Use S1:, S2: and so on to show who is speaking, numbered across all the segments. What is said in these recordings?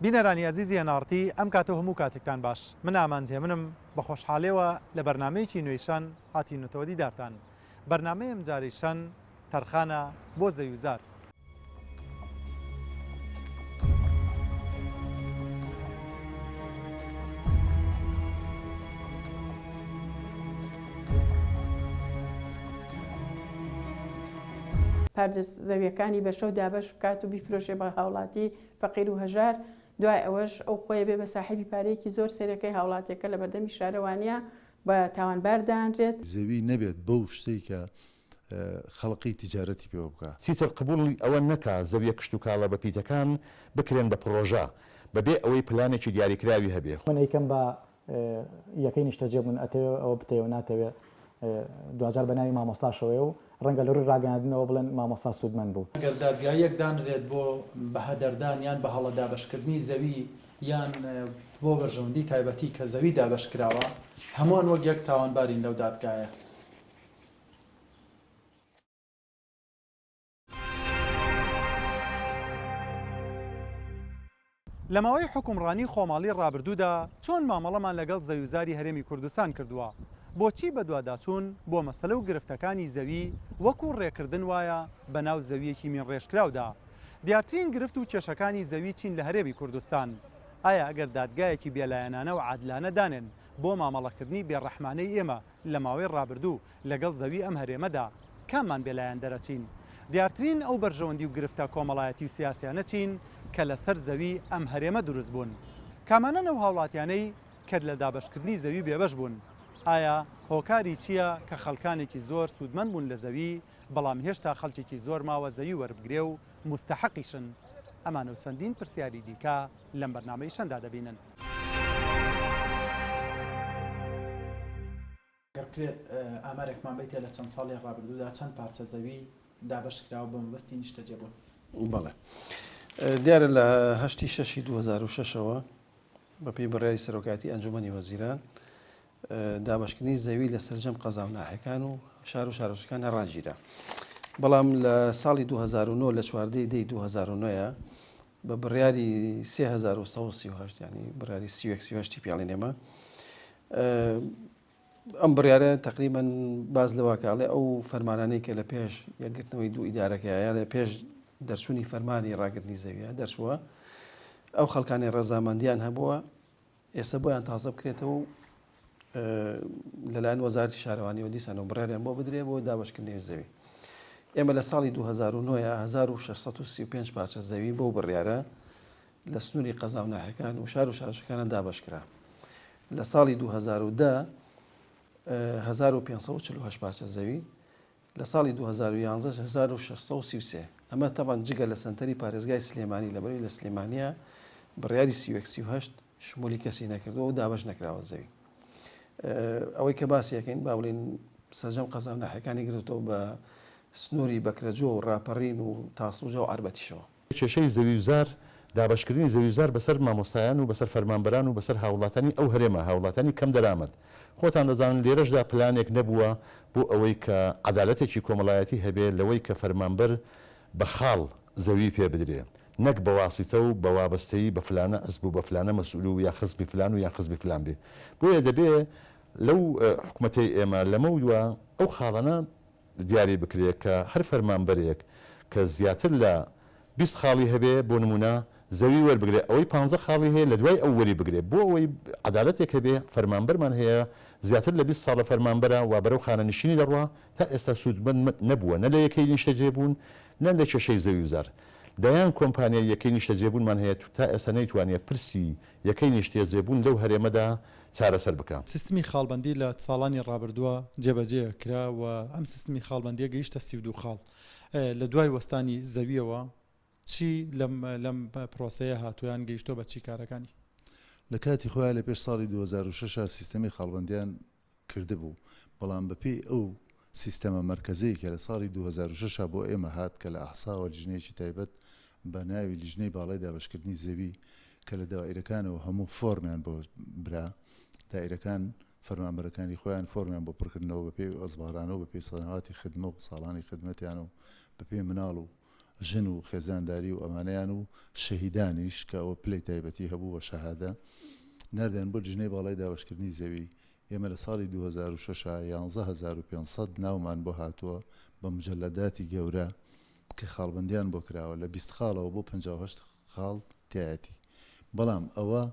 S1: بینەرانی ئەزیزی NRT ئەم کاتە و هەموو کاتێکتان باش من ئامانج هێمنم بە خۆشحاڵیەوە لە بەرنامەیەکی نوێی شەن هاتینەتەوە دیدارتان بەرنامەی ئەمجارەی شەن تەرخانە بۆ زەویوزار.
S2: پارچە زەویەکانی بە شەو دابەش بکات و بیفرۆشێ بە هاوڵاتی فەقیر و هەژار، دوای ئەوەش ئەو خۆی ئەبێ بە ساحێبی پارەیەکی زۆر سەیرەکەی هاوڵاتیەکە لەبەردەمی شارەوانیە بە تاوانبار دانرێت.
S3: زەوی نەبێت بەو شتەی کە خەڵقی تیجارەتی پێوە بکا.
S4: چیتر قبوڵی ئەوە نەکا زەویە کشتوکاڵە بەپیتەکان بکرێن بە پڕۆژە، بەبێ ئەوەی پلانێکی دیاریکراوی هەبێ.
S5: من ئەیکەم بە یەکەی نیشتەجێ بوون ئەتەوێ ئەوە بتەوێ ناتەوێ دواجار بە ناوی مامۆستاشەوەیە و ڕەنگە لە ڕووی ڕاگەیاندنەوە بڵێن مامۆستا سوودمەند بوو.
S6: ئەگەر دادگاییەک دانرێت بۆ بەهەدەردان یان بە هەڵە دابەشکردنی زەوی یان بۆ بەرژەوەندی تایبەتی کە زەوی دابەشکراوە، هەمووان وەک یەک تاوانبارین لەو دادگایە.
S1: لە ماوەی حوکمڕانی خۆماڵی ڕابردوودا چۆن مامەڵەمان لەگەڵ زەویوزاری هەرێمی کوردستان کردووە؟ بۆچی بەدواداچوون بۆ مەسەلە و گرفتەکانی زەوی وەکو ڕێکردن وایە بەناو زەوییەکی مینڕێژکراودا؟ دیارترین گرفت و کێشەکانی زەوی چین لە هەرێمی کوردستان؟ ئایا ئەگەر دادگایەکی بێلایەنانە و عادلانە دانێن بۆ مامەڵەکردنی بێڕەحمانەی ئێمە لە ماوەی ڕابردوو لەگەڵ زەوی ئەم هەرێمەدا کاممان بێلایەن دەرەچین؟ دیارترین ئەو بەرژەوەندی و گرفتە کۆمەڵایەتی و سیاسیانە چین کە لەسەر زەوی ئەم هەرێمە دروست بوون؟ کامانەن ئەو هاوڵاتیانەی کە لە دابەشکردنی زەوی بێبەش بوون؟ ئایا هۆکاری چییە کە خەڵکانێکی زۆر سوودمەند بوون لە زەوی بەڵام هێشتا خەڵکێکی زۆر ماوە زەوی وەربگرێ و موستەحەقیشن؟ ئەمانە و چەندین پرسیاری دیکە لەم بەرنامەی شەندا دەبینن.
S6: گەر بکرێت ئامارێکمان بەیتێ لە چەند ساڵی ڕابردوودا چەند پارچە زەوی دابەش کراوە بۆ مەبەستی نیشتەجێبوون؟
S7: بەڵێ. دیارە لە هەشتی شەشی 2006ەوە بەپێی بڕیاری سەرۆکایەتی ئەنجومەنی وەزیران دابەشکردنی زەوی لە سەرجەم قەزا و ناحیەکان و شار و شارۆچکەکان ڕاگیرا. بەڵام لە ساڵی 2009 لە چواردەی دەی 2009 بە بڕیاری 3138 ینی بڕیاری 31 پیاڵی نێمە ئەم بڕیارە تەقریبەن باس لەوە کە ئەڵێ ئەو فەرمانانەی کە لە پێش یەکگرتنەوەی دوو ئیدارەکەیە یا لە پێش دەرچوونی فەرمانی ڕاگرتنی زەویە دەرچووە ئەو خەڵکانی ڕەزامەندیان هەبووە ئێستا بۆیان تازە بکرێتەوە و لەلایەن وەزارەتی شارەوانیەوە دیسانەوە بڕیاریان بۆ بدرێ بۆ دابەشکردنی زەوی ئێمە لە ساڵی 2009 1635 پارچە زەوی بەو بڕیارە لە سنووری قەزا و ناحیەکان و شار و شارۆچکەکانە دابەشکرا. لە ساڵی 2010 1548 پارچە زەوی، لە ساڵی 2011 1633. ئەمە تەبعەن جگە لە سەنتەری پارێزگای سلێمانی، لەبەرئەوەی لە سلێمانییە بڕیاری 31 38 شمولی کەسی نەکردووە و دابەش نەکراوە زەوی. ئەوەی کە باسی ئەکەین با بڵێین سەرجەم قەزا و ناحیەکانی گرتووەتەوە بە سنووری بەکرەجۆ و ڕاپەڕین و تاسڵوجە و عەربەتیشەوە.
S4: کێشەی زەویوزار، دابەشکردنی زەویوزار بەسەر مامۆستایان و بەسەر فەرمانبەران و بەسەر هاوڵاتانی ئەو هەرێمە، هاوڵاتانی کەم دەرامەت. خۆتان دەزانن لێرەشدا پلانێک نەبووە بۆ ئەوەی کە عەدالەتێکی کۆمەڵایەتی هەبێ لەوەی کە فەرمانبەر بە خاڵ زەوی پێ بدرێ نەک بە واسیتە و بە وابەستەیی بە فلانە حزب و بە فلانە مەسئول و یا خزمی فلان و یان خزمی فلان بێ. بۆیە دەبێ لەو حکومەتەی ئێمە لەمەودوا ئەو خاڵانە دیاری بکرێ کە هەر فەرمانبەرێک کە زیاتر لە 20 خاڵی هەبێ بۆ نموونە زەوی وەربگرێ ئەوەی پانزە خاڵی هەیە لە دوای ئەو وەری بگرێ بۆ ئەوەی عەدالەتێک هەبێ فەرمانبەرمان هەیە زیاتر لە 20 ساڵە فەرمانبەرە وا بەرەو خانەنشینی دەڕوا تا ئێستا سوودمەند نەبووە نە لە یەکەی نیشتەجێبوون نە لە کێشەی زەویوزار دەیان کۆمپانیای یەکەی نیشتەجێبوونمان هەیە تا ئێستا نەیتوانیە پرسی یەکەی نیشتەجێبوون لەو هەرێمەدا چارەسەر بکا.
S1: سیستمی خاڵبەندی لە ساڵانی ڕابردووە جێبەجێ کرا و ئەم سیستمی خاڵبەندییە گەیشتە 32 خاڵ. لە دوای وەستانی زەوییەوە چی لەم لەم پرۆسەیە هاتووە یان گەیشتووە بە چی کارەکانی؟
S3: لە کاتی خۆیا لە پێش ساڵی 2006 سیستەمی خاڵبەندیان کردبوو، بەڵام بەپێی ئەو سیستەمە مەرکەزەی کە لە ساڵی 2006 بۆ ئێمە هات کە لە ئەحساوە لیژنەیەکی تایبەت بە ناوی لیژنەی باڵای دابەشکردنی زەوی کە لە دائیرەکانەوە هەموو فۆرمیان بۆ برا، دائیرەکان فەرمانبەرەکانی خۆیان فۆرمیان بۆ پڕکردنەوە بەپێی ئەزبارانە و بەپێی سەنەواتی خدمە و ساڵانی خدمەتیان و بەپێی مناڵ و. ژن و خێزانداری و ئەمانەیان و شەهیدانیش کە ئەوە پلەی تایبەتی هەبوو بە شەهادە ناردیان بۆ لیژنەی باڵای دابەشکردنی زەوی. ئێمە لە ساڵی 2006 ا 11500 ناومان بۆ هاتووە بە مجەلەداتی گەورە کە خاڵبەندیان بۆ کراوە لە 20 خاڵەوە بۆ 58 خاڵ تیایەتی بەڵام ئەوە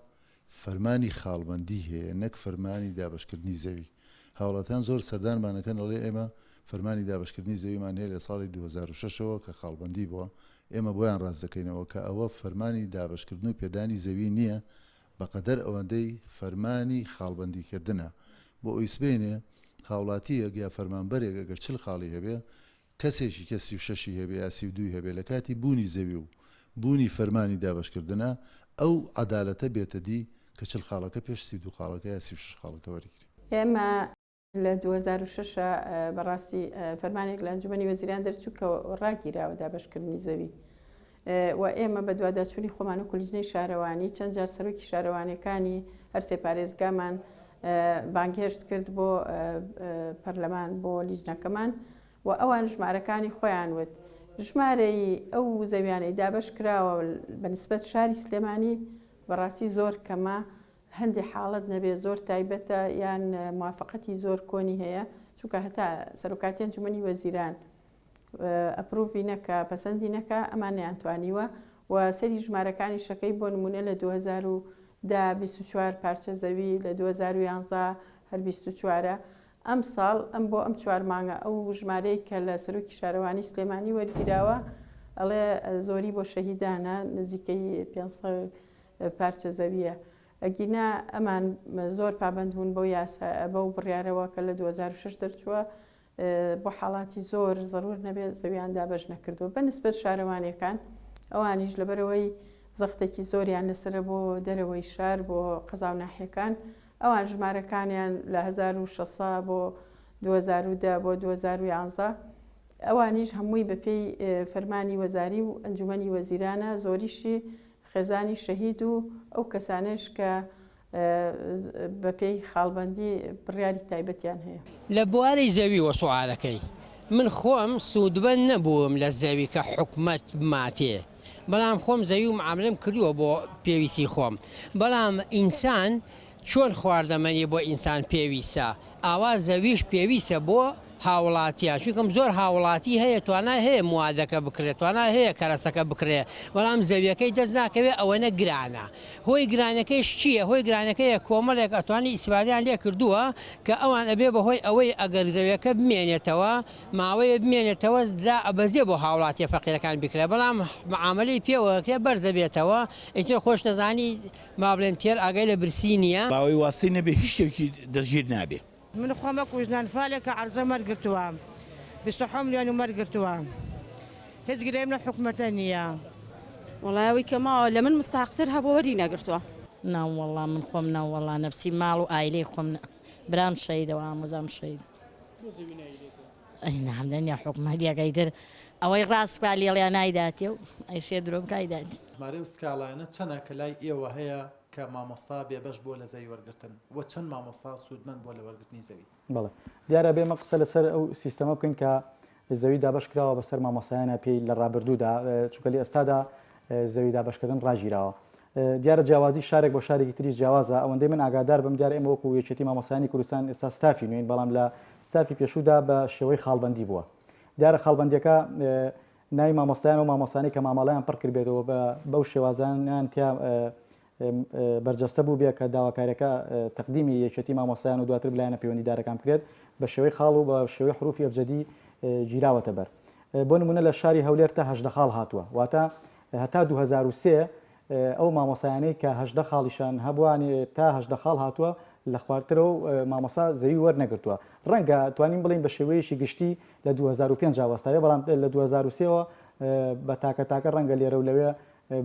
S3: فەرمانی خاڵبەندی هەیە نەک فەرمانی دابەشکردنی زەوی. هاوڵاتیان زۆر سەردانمان ئەکەن ئەڵێ ئێمە فەرمانی دابەشکردنی زەویمان هەیە لە ساڵی 2006 ەوە کە خاڵبەندی بووە، ئێمە بۆیان ڕاست دەکەینەوە کە ئەوە فەرمانی دابەشکردن و پێدانی زەوی نییە بەقەدەر ئەوەندەی فەرمانی خاڵبەندیکردنە بۆ ئەوی سبەینێ هاوڵاتییەک یا فەرمانبەرێک ئەگەر 40 خاڵی هەبێ کەسێکی کە 36 ی هەبێ یا 32 ی هەبێ لە کاتی بوونی زەوی و بوونی فەرمانی دابەشکردنە ئەو عەدالەتە بێتە دی کە 40 خاڵەکە پێش 32 خاڵەکە یا 36 خاڵەکە وەریگرێ.
S2: ئێمە لە 2006 بەڕاستی فەرمانێک لە ئەنجومەنی وەزیران دەرچوو کە ڕاگیراوە دابەشکردنی زەوی و ئێمە بەدواداچوونی خۆمان و لیژنەی شارەوانی چەند جار سەرۆکی شارەوانیەکانی هەرسێ پارێزگامان بانگهێشت کرد بۆ پەرلەمان بۆ لیژنەکەمان و ئەوان ژمارەکانی خۆیان وت ژمارەی ئەو زەویانەی دابەش کراوە بە نسبەت شاری سلێمانی بەڕاستی زۆر کەمە هەندی حاڵەت نەبێ زۆر تایبەتە یان موافقەتی زۆر کۆنی هەیە چونکە هەتا سەرۆکاتی ئەنجومەنی وەزیران ئەپروڤی نەکا پەسەندی نەکا ئەمان نەیانتوانیوە و سەری ژمارەکانی شەکەی بۆ نمونە لە 2010 24 پارچە زەوی لە 2011 هەر 24 ئەم ساڵ ئەم بۆ ئەم چوار مانگە ئەو ژمارەی کە لە سەرۆکی شارەوانی سلێمانی وەرگیراوە ئەڵێ زۆری بۆ شەهیدانە نزیکەی 500 پارچە زەویە ئەگینا ئەمان زۆر پابند بوون بەو یاسا بەو بڕیارەوە کە لە 2006 دەرچووە بۆ حاڵاتی زۆر زەرور نەبێت زەویان دابەش نەکردووە بە نسبەت شارەوانیەکان ئەوانیش لەبەرەوەی زەختێکی زۆریان لەسرە بۆ دەرەوەی شار بۆ قەزا و ناحیەکان ئەوان ژمارەکانیان لە 1600 بۆ 2010 بۆ 2011 ئەوانیش هەمووی بەپێی فەرمانی وەزاری و ئەنجومەنی وەزیرانە زۆریشی خێزانی شەهید و ئەو کەسانەش کە بەپێی خاڵبەندی بڕیاری تایبەتیان هەیە.
S8: لە بواری زەویوە سوالەکەی من خۆم سوودمەند نەبووم لە زەوی کە حکومەت بماتێ بەڵام خۆم زەوی و معاملەم کردووە بۆ پێویستی خۆم بەڵام ئینسان چۆن خواردەمەنی بۆ ئینسان پێویستە ئاوا زەویش پێویستە بۆ هاوڵاتیان چونکم زۆر هاوڵاتی هەیە توانای هەیە موادەکە بکرێت توانای هەیە کەرەسەکە بکرێ بەڵام زەویەکەی دەست ناکەوێت ئەوەنە گرانە هۆی گرانەکەیش چییە هۆی گرانەکەیە کۆمەڵێک ئەتوانی ئیسفادەیان لێ کردووە کە ئەوان ئەبێ بەهۆی ئەوەی ئەگەر زەویەکە بمێنێتەوە ماوەیە بمێنێتەوە دا ئەبەزێ بۆ هاوڵاتیە فەقیرەکان بیکرێ بەڵام معامەلەی پێوە ئەکرێ بەرزەبێتەوە ئیتر خۆش دەزانی با بڵێن تێر ئاگای لە برسی نییە.
S9: باوەی واستەی نەبێ هیچ شتێکی دەستگیر نابێ.
S10: من خۆم وەکو ژنان فالێکە عەرزەم وەرگرتووە 27 ملیۆنم وەرگرتووە هیچ گلەیم لەو حکومەتە نییە.
S11: وەڵا ئەوەی کە ماوە لە من مستحقتر هەبووە وەری نەگرتووە.
S12: نا وەڵا من خۆم نا وەڵا نەفسی ماڵ و ئایلەی خۆم نا برام شەهیدە و ئامۆزام شەهیدە.
S6: بۆ زەوی نایدەیتەوە؟
S12: ئەی نام دەنیا حکومەت یەکەی تر ئەوەی ڕاست بکا لێڵیا نایداتێ و ئەیشێ درۆ بکا ئەیداتێ.
S6: ژمارەی ئەو سکاڵایانە چەنە کە لای ئێوە هەیە کە مامۆستا بێبەش بووە لە زەوی وەرگرتن و چەند مامۆستا سوودمەند بووە لە وەرگرتنی زەوی؟
S5: بەڵێ دیارە بێ ئێمە قسە لەسەر ئەو سیستەمە بکەین کە زەوی دابەش کراوە بەسەر مامۆستایانە پێی لە ڕابردوودا چونکە لە ئێستادا زەوی دابەشکردن ڕاگیراوە. دیارە جیاوازی شارێک بۆ شارێکی تریش جیاوازە ئەوەندەی من ئاگادار بم دیارە ئێمە وەکو یەکێتی مامۆستایانی کوردستان ئێستا ستافی نوێین بەڵام لە ستافی پێشوودا بە شێوەی خاڵبەندی بووە دیارە خاڵبەندیەکە ناوی مامۆستایان و مامۆستانی کە مامەڵەیان پڕ کردبێتەوە بە بەو شێوازانیان تیا بەرجەستە بوو بێ کە داواکاریەکە تەقدیمی یەکێتی مامۆستایان و دواتر لایەنە پەیوەندیدارەکان بکرێت بە شێوەی خاڵ و بە شێوەی حروفی ئەبجەدی گیراوەتە بەر بۆ نمونە لە شاری هەولێر تا 18 خاڵ هاتووە واتە هەتا 2003 ئەو مامۆسایانەی کە 18 خاڵیشان هەبووان تا 18 خاڵ هاتووە لە خوارترەوە مامۆسا زەوی وەرنەگرتووە ڕەنگە توانین بڵین بە شێوەیەکی گشتی لە 2005 وەستاوێ بەڵام لە 2003ەوە بە تاکە تاکە ڕەنگە لێرە و لەوێ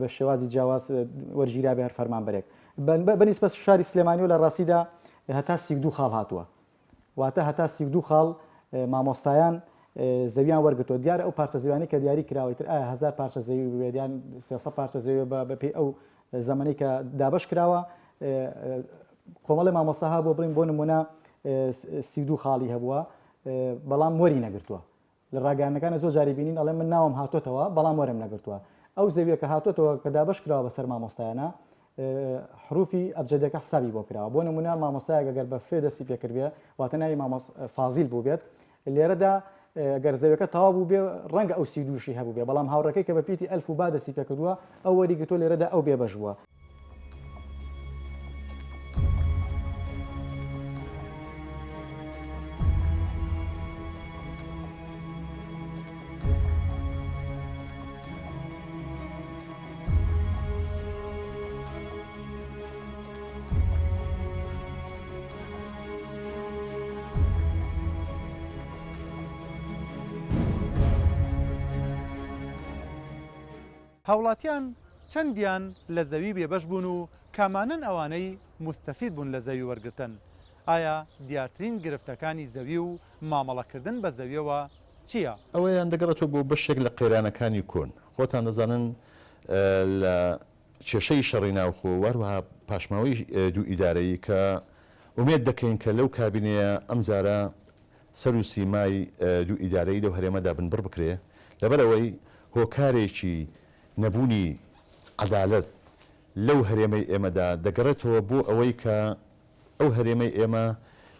S5: بە شێوازی جیاواز وەرگیرابێ هەر فەرمانبەرێک بە نیسبەت شاری سلێمانیەوە لە ڕاستیدا هەتا 32 خاڵ هاتووە واتە هەتا 32 خاڵ مامۆستایان زەویان وەرگتووە دیارە ئەو پارچە زەویانی کە دیاری کراوە تر ئایا هزار پارچە زەوی بێت یان 300 پارچە زەوی بە بەپێی ئەو زەمەنی کە دابەش کراوە کۆمەڵی مامۆستا هەبوو بڵین بۆ نمونە 32 خاڵی هەبووە بەڵام وەری نەگرتووە. لە ڕاگەیاندنەکانە زۆر جاری بینین ئەڵێن من ناوم هاتۆتەوە بەڵام وەرم نەگرتووە ئەو زەویە کە هاتۆتەوە کە دابەش کراوە بەسەر مامۆستایانە حروفی ئەبجەدەکە حسابی بۆ کراوە بۆ نمونە مامۆستایەک ئەگەر بە فێ دەستی پێکردبێ واتە ناوی مامۆس فازیل بووبێت لێرەدا گەر زەویەکە تەواو بووبێ ڕەنگە ئەو 32 شی هەبووبێ بەڵام هاوڕێکەی کە بە پیتی ئەلف و با دەستی پێکردووە ئەو وەریگرتووە لێرەدا ئەو بێبەش بووە.
S1: هاوڵاتیان چەندیان لە زەوی بێبەش بوون و کامانەن ئەوانەی موستەفید بوون لە زەوی وەرگرتن؟ ئایا دیارترین گرفتەکانی زەوی و مامەڵەکردن بە زەویەوە چییە؟
S4: ئەوەیان دەگەڕێتەوە بۆ بەشێک لە قەیرانەکانی کۆن. خۆتان دەزانن لە کێشەی شەڕی ناوخۆ و هەروەها پاشماوەی دوو ئیدارەیی کە ئومێد دەکەین کە لەو کابینەیە ئەمجارە سەر و سیمای دوو ئیدارەیی لەو هەرێمەدا بنبڕ بکرێ، لەبەرئەوەی هۆکارێکی نەبوونی عەدالەت لەو هەرێمەی ئێمەدا دەگەڕێتەوە بۆ ئەوەی کە ئەو هەرێمەی ئێمە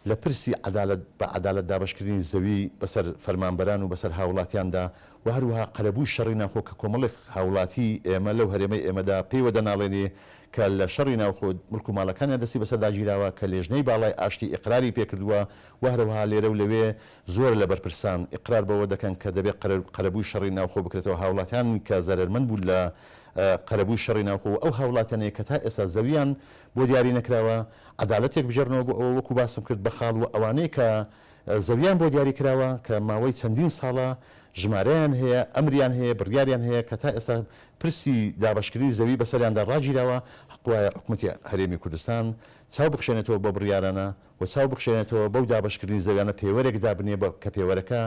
S4: لە پرسی عەدالەت بە عەدالەت دابەشکردنی زەوی بەسەر فەرمانبەران و بەسەر هاوڵاتیاندا و هەروەها قەرەبووی شەڕی ناوخۆ کە کۆمەڵێک هاوڵاتی ئێمە لەو هەرێمەی ئێمەدا پێیوە دەناڵێنێ کە لە شەڕی ناوخۆ مڵک و ماڵەکانیان دەستی بەسەردا گیراوە کە لێژنەی باڵای ئاشتی ئیقراری پێکردووە و هەروەها لێرە و لەوێ زۆر لە بەرپرسان ئیقرار بەوە دەکەن کە دەبێ قەرەبووی شەڕی ناوخۆ بکرێتەوە هاوڵاتیانی کە زەرەرمەند بوون لە قەرەبووی شەڕی ناوخۆ و ئەو هاوڵاتیانەی کە تا ئێستا زەویان بۆ دیاری نەکراوە عەدالەتێک بگێڕنەوە بۆ ئەوە وەکو باسم کرد بە خاڵ و ئەوانەی کە زەویان بۆ دیاری کراوە کە ماوەی چەندین ساڵە ژمارەیان هەیە ئەمریان هەیە بڕیاریان هەیە کە تا ئێستا پرسی دابەشکردنی زەوی بەسەریاندا ڕاگیراوە حەق وایە حکومەتی هەرێمی کوردستان چاو بخشێنێتەوە بەو بڕیارانە و چاو بخشێنێتەوە بەو دابەشکردنی زەویانە پێوەرێک دابنێ بە کە پێوەرەکە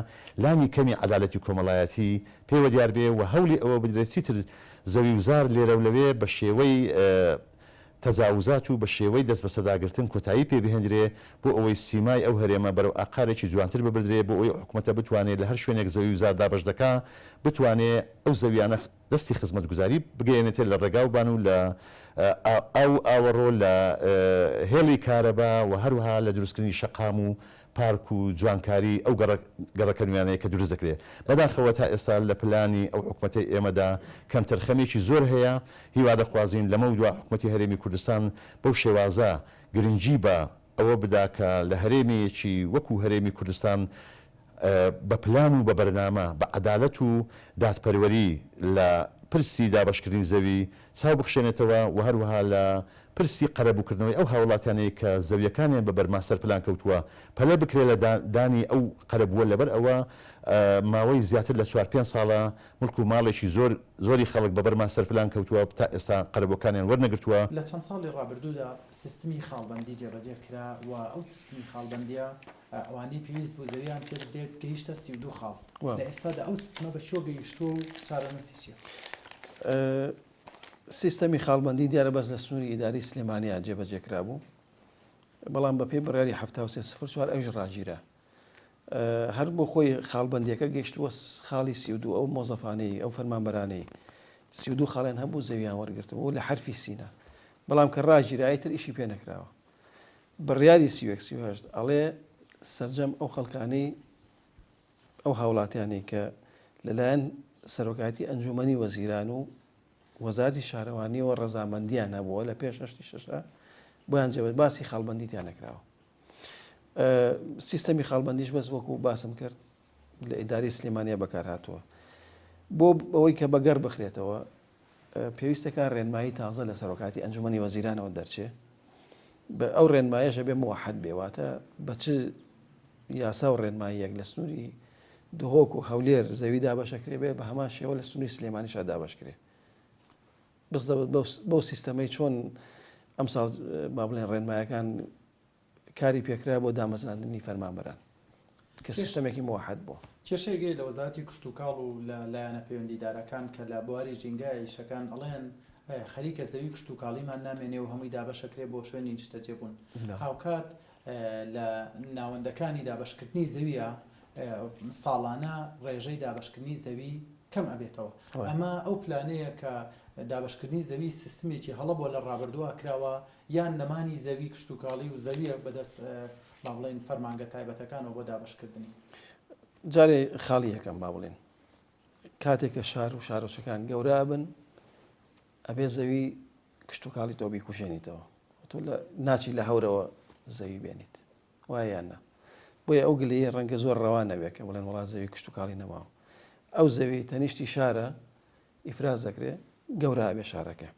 S4: لانی کەمی عەدالەتی کۆمەڵایەتی پێوە دیار بێ و هەوڵی ئەوە بدرێت چیتر زەوی و زار لێرە و لەوێ بە شێوەی تەجاوزات و بە شێوەی دەستبەسەرداگرتن کۆتایی پێ بهێندرێ بۆ ئەوەی سیمای ئەو هەرێمە بەرەو ئاقارێکی جوانتر ببردرێ بۆ ئەوەی ئەو حکومەتە بتوانێ لە هەر شوێنێک زەوی و زار دابەش دەکا بتوانێ ئەو زەویانە دەستی خزمەتگوزاری بگەیەنێتێ لە ڕێگا و بان و لە ئاو و ئاوەڕۆ لە هێڵی کارەبا و هەروەها لە دروستکردنی شەقام و پارک و جوانکاری ئەو گەڕەکە نوێیانەیە کە دروست دەکرێت. بەداخەوە تا ئێستا لە پلانی ئەو حکومەتەی ئێمەدا کەمتەرخەمییەکی زۆر هەیە، هیوا دەخوازین لەمەودوا حکومەتی هەرێمی کوردستان بەو شێوازە گرنگی بە ئەوە بدا کە لە هەرێمێکی وەکو هەرێمی کوردستان بە پلان و بە بەرنامە، بە عەدالەت و دادپەروەری لە پرسی دابەشکردنی زەوی چاو بخشێنێتەوە و هەروەها لە پرسی قەرەبووکردنەوەی ئەو هاوڵاتیانەی کە زەویەکانیان بە بەر ماستەر پلان کەوتووە پەلە بکرێت لە دانی ئەو قەرەبووە لەبەر ئەوە ماوەی زیاتر لە چوار پێنج ساڵە موڵک و ماڵێکی زۆر زۆری خەڵک بە بەر ماستەر پلان کەوتووە تا ئێستا قەرەبووەکانیان وەرنەگرتووە.
S6: لە چەند ساڵی ڕابردوودا سیستمی خاڵبەندی جێبەجێ کرا و ئەو سیستمی خاڵبەندییە ئەوانەی پێویست بوو زەویان پێ بدرێت گەیشتە 32 خاڵ. لە ئێستادا ئەو سیستمە بە کوێ گەیشتووە و چارەنووسی چییە؟
S7: سیستەمی خاڵبەندی دیارە بەس لە سنووری ئیداری سلێمانیا جێبەجێ کرابوو، بەڵام بەپێی بڕیاری 73 04 ئەویش ڕاگیرا. هەر بۆ خۆی خاڵبەندیەکە گەیشتووە خاڵی 32 ئەو مۆزەفانەی ئەو فەرمانبەرانەی 32 خاڵیان هەبوو زەویان وەرگرتبوو لە حەرفی سینە بەڵام کە ڕاگیرا ئیتر ئیشی پێ نەکراوە. بڕیاری 31 38 ئەڵێ سەرجەم ئەو خەڵکانەی ئەو هاوڵاتیانەی کە لەلایەن سەرۆکایەتی ئەنجومەنی وەزیران و وەزارەتی شارەوانیەوە ڕەزامەندیان هەبووە لە پێش هەشتی شەشە بۆیان جێبەجێ باسی خاڵبەندی تیا نەکراوە. سیستەمی خاڵبەندیش بەس وەکو باسم کرد لە ئیداری سلێمانیە بەکار هاتووە بۆ ئەوەی کە بەگەڕ بخرێتەوە پێویستەکە ڕێنمایی تازە لە سەرۆکاتی ئەنجومەنی وەزیرانەوە دەرچێ بە ئەو ڕێنمایەشە بێ موحد بێ واتە بە چ یاسا و ڕێنماییەک لە سنووری دهۆک و هەولێر زەوی دابەشەکرێ بێ بە هەمان شێوە لە سنووری سلێمانیشا دابەشکرێ بس بەو سیستەمەی چۆن ئەمساڵ با بڵێن ڕێنمایەکان کاری پێکرا بۆ دامەزراندنی فەرمانبەران کە سیستەمێکی موحد بوو.
S6: کێشەیەک هەیە لە وەزارەتی کشتوکاڵ و لە لایەنە پەیوەندیدارەکان کە لە بواری ژینگە ئیشەکان ئەڵێن خەریکە زەوی کشتوکاڵیمان نامێنێ و هەمووی دابەشەکرێ بۆ شوێنی نیشتەجێبوون هاوکات لە ناوەندەکانی دابەشکردنی زەویە. ساڵانە ڕێژەی دابەشکردنی زەوی کەم ئەبێتەوە. ئەمە ئەو پلانەیە کە دابەشکردنی زەوی سیستمێکی هەڵە بووە لە ڕابردووە کراوە یان نەمانی زەوی کشتوکاڵی و زەویە بەدەست با بڵێین فەرمانگە تایبەتەکانەوە بۆ دابەشکردنی.
S7: جارێ خاڵی یەکەم با بڵێین کاتێک کە شار و شارۆچەکان گەورە ئەبن ئەبێ زەوی کشتوکاڵی تۆ بیکوژێنیتەوە تۆ لە ناچی لە هەورەوە زەوی بێنیت وایە یان نا؟ بۆیە ئەو گلەییە ڕەنگە زۆر ڕەوا نەبێت کە بڵێن وەڵا زەوی کشتوکاڵی نەماوە. ئەو زەوی تەنیشتی شارە ئیفراز دەکرێ گەورە ئەبێ شارەکە.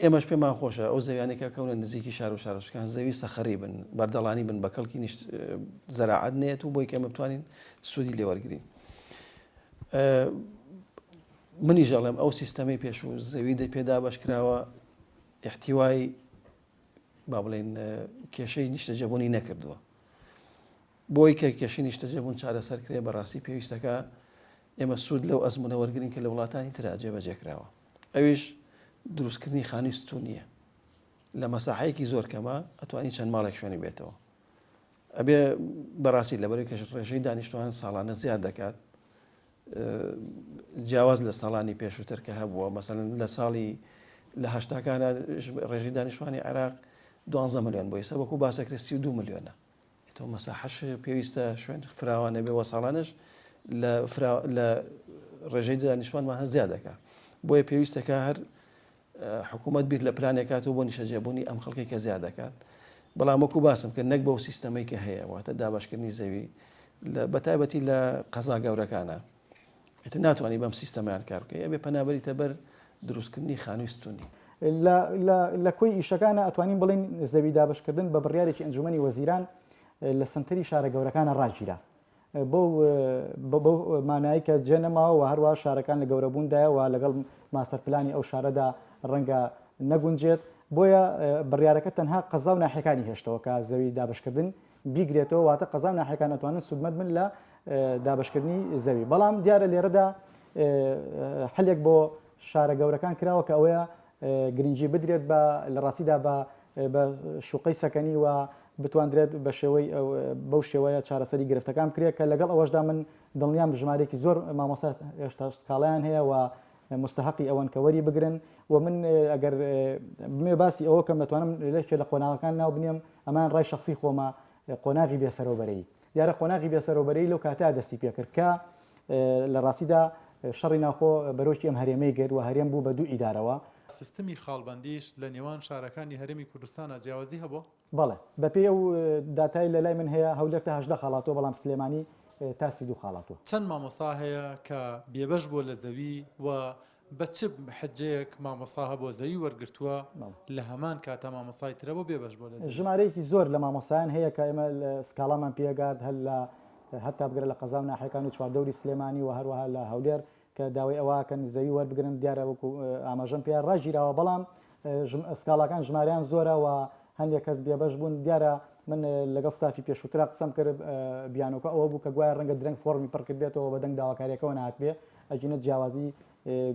S7: ئێمەش پێمان خۆشە ئەو زەویانەی کە کەونە نزیکی شار و شارۆچکان زەوی سەخەری بن بەردەڵانی بن بە کەڵکی نیشت زەراعەت نێت و بۆی کە ئێمە بتوانین سوودی لێوەرگین. منیش ئەڵێم ئەو سیستەمەی پێشوو زەوی دە پێدا بەشکراوە احتیوای با بڵێین کێشەی نیشتەجێبوونی نەکردووە. بۆی کە کێشەی نیشتەجێبوون چارەسەر کرێ بەڕاستی پێویستەکە ئێمە سوود لەو ئەزموونە وەرگین کە لە وڵاتانی ترا جێبەجێ کراوە. ئەویش دروستکردنی خانووی ستوونییە. لە مەساحەیەکی زۆر کەمە ئەتوانی چەند ماڵێک شوێنی بێتەوە. ئەبێ بەڕاستی لەبەرەی کەش ڕێژەی دانیشتوان ساڵانە زیاد دەکات جیاواز لە ساڵانی پێشووتر کە هەبووە مەسەلەن لە ساڵی لە هەشتاکانە ڕێژەی دانیشتوانی عێراق دوانزە ملیۆن بۆ ئێستا وەکو باسەکرێت 32 ملیۆنە تۆ مەساحەش پێویستە شوێن فراوانە بێ وە ساڵانش لە لە ڕێژەی دانیشتوانمان هەر زیاد دەکات بۆیە پێویستەکە هەر حکوومەت بیر لە پلانێک کاتەوە بۆ نیشتەجێبوونی ئەم خەڵکەی کە زیاد دەکات بەڵام وەکو باسم کرد نەک بەو سیستەمەی کە هەیە واتە دابەشکردنی زەوی بە تایبەتی لە قەزا گەورەکانە ئیتر ناتوانانی بەم سیستەمیان کار بکەی ئەبێ پەنابەریتە بەر دروستکردنی خانووی ستونی.
S5: لە کۆی ئیشەکانە ئەتوانین بڵێین زەوی دابەشکردن بە بڕیارێکی ئەنجومەنی وەزیران لە سەنتەری شارە گەورەکانە ڕاگیرا. بەو بەو مانایەی کە جێ نەماوە و هەروەها شارەکان لە گەورەبووندایە و لەگەڵ ماستەر پلانی ئەو شارەدا ڕەنگە نەگونجێت، بۆیە بڕیارەکە تەنها قەزا و ناحیەکانی هێشتەوە کە زەوی دابەشکردن بیگرێتەوە، واتە قەزا و ناحیەکان ئەتوانن سوودمەند بن لە دابەشکردنی زەوی، بەڵام دیارە لێرەدا حلێک بۆ شارە گەورەکان کراوە کە ئەوەیە گرنگی بدرێت بە لە ڕاستیدا بە بە شوقەی سەکەنی و بتواندرێت بە شێوەی بەو شێوەیە چارەسەری گرفتەکان بکرێت کە لەگەڵ ئەوەشدا من دڵنیام ژمارەیەکی زۆر مامۆستا هێشتا سکاڵایان هەیە و مستحقی ئەوەن کە وەری بگرن و من ئەگەر بمێ باسی ئەوە کەم دەتوانم لەکێ لە قۆناغەکان ناو بنێم ئەمان ڕای شخصی خۆمە قۆناغی بێسەرەوبەرەی دیارە قۆناغی بێسەرەوبەرەی لەو کاتە دەستی پێکرد کە لە ڕاستیدا شەڕی ناوخۆ بەرۆکی ئەم هەرێمەی گرت و هەرێم بوو بە دوو ئیدارەوە.
S1: سیستمی خاڵبەندیش لە نێوان شارەکانی هەرێمی کوردستانا جیاوازی هەبووە؟
S5: بەڵێ. بەپێی ئەو داتای لە لای من هەیە هەولێر تا 18 خاڵ هاتووە بەڵام سلێمانی تا 32 خاڵ هاتووە.
S1: چەند مامۆستا هەیە کە بێبەش بووە لە زەوی و بە چ حجەیەک مامۆستا هەبووە زەوی وەرگرتووە لە هەمان کاتا مامۆستای تر هەبووە بێبەش بووە لە زەوی؟
S5: ژمارەیەکی زۆر لە مامۆستایان هەیە کە ئێمە سکاڵامان پێگات هەر لە هەتا بگرە لە قەزا و ناحیەکان و چواردەوری سلێمانی و هەروەها لە هەولێر کە داوای ئەوە ئەکەن زەوی وەربگرن دیارە وەکو ئاماژەم پێ ڕاگیراوە بەڵام سکاڵاکان ژمارەیان زۆرە و هەندێک کەس بێبەش بوون دیارە من لەگەڵ ستافی پێشووترا قسەم کرد بیانۆکە ئەوە بوو کە گوایە ڕەنگە درەنگ فۆڕمی پڕ کردبێتەوە بە دەنگ داواکاریەکەوە نهاتبێ ئەگینە جیاوازی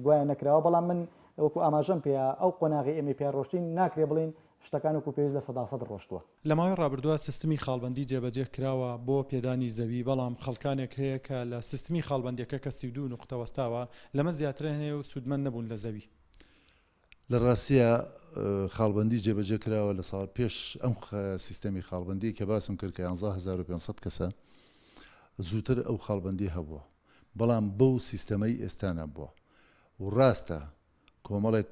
S5: گوایە نەکراوە بەڵام من وەکو ئاماژەم پێ ئەو قۆناغی ئێمەی پێ ڕۆشتین ناکرێ بڵین شتەکان وەکو پێویست 100% ڕۆشتووە.
S1: لە ماوەی ڕابردووە سیستمی خاڵبەندی جێبەجێ کراوە بۆ پێدانی زەوی، بەڵام خەڵکانێک هەیە کە لە سیستمی خاڵبەندیەکە کە 32 نوقتە وەستاوە لەمە زیاتریان هەیە و سوودمەند نەبوون لە زەوی.
S3: لە ڕاستیا خاڵبەندی جێبەجێ کراوە لە ساڵ پێش ئەم سیستەمی خاڵبەندیەی کە باسم کرد کە 11500 کەسە زووتر ئەو خاڵبەندی هەبووە بەڵام بەو سیستەمەی ئێستا نەبووە و ڕاستە کۆمەڵێک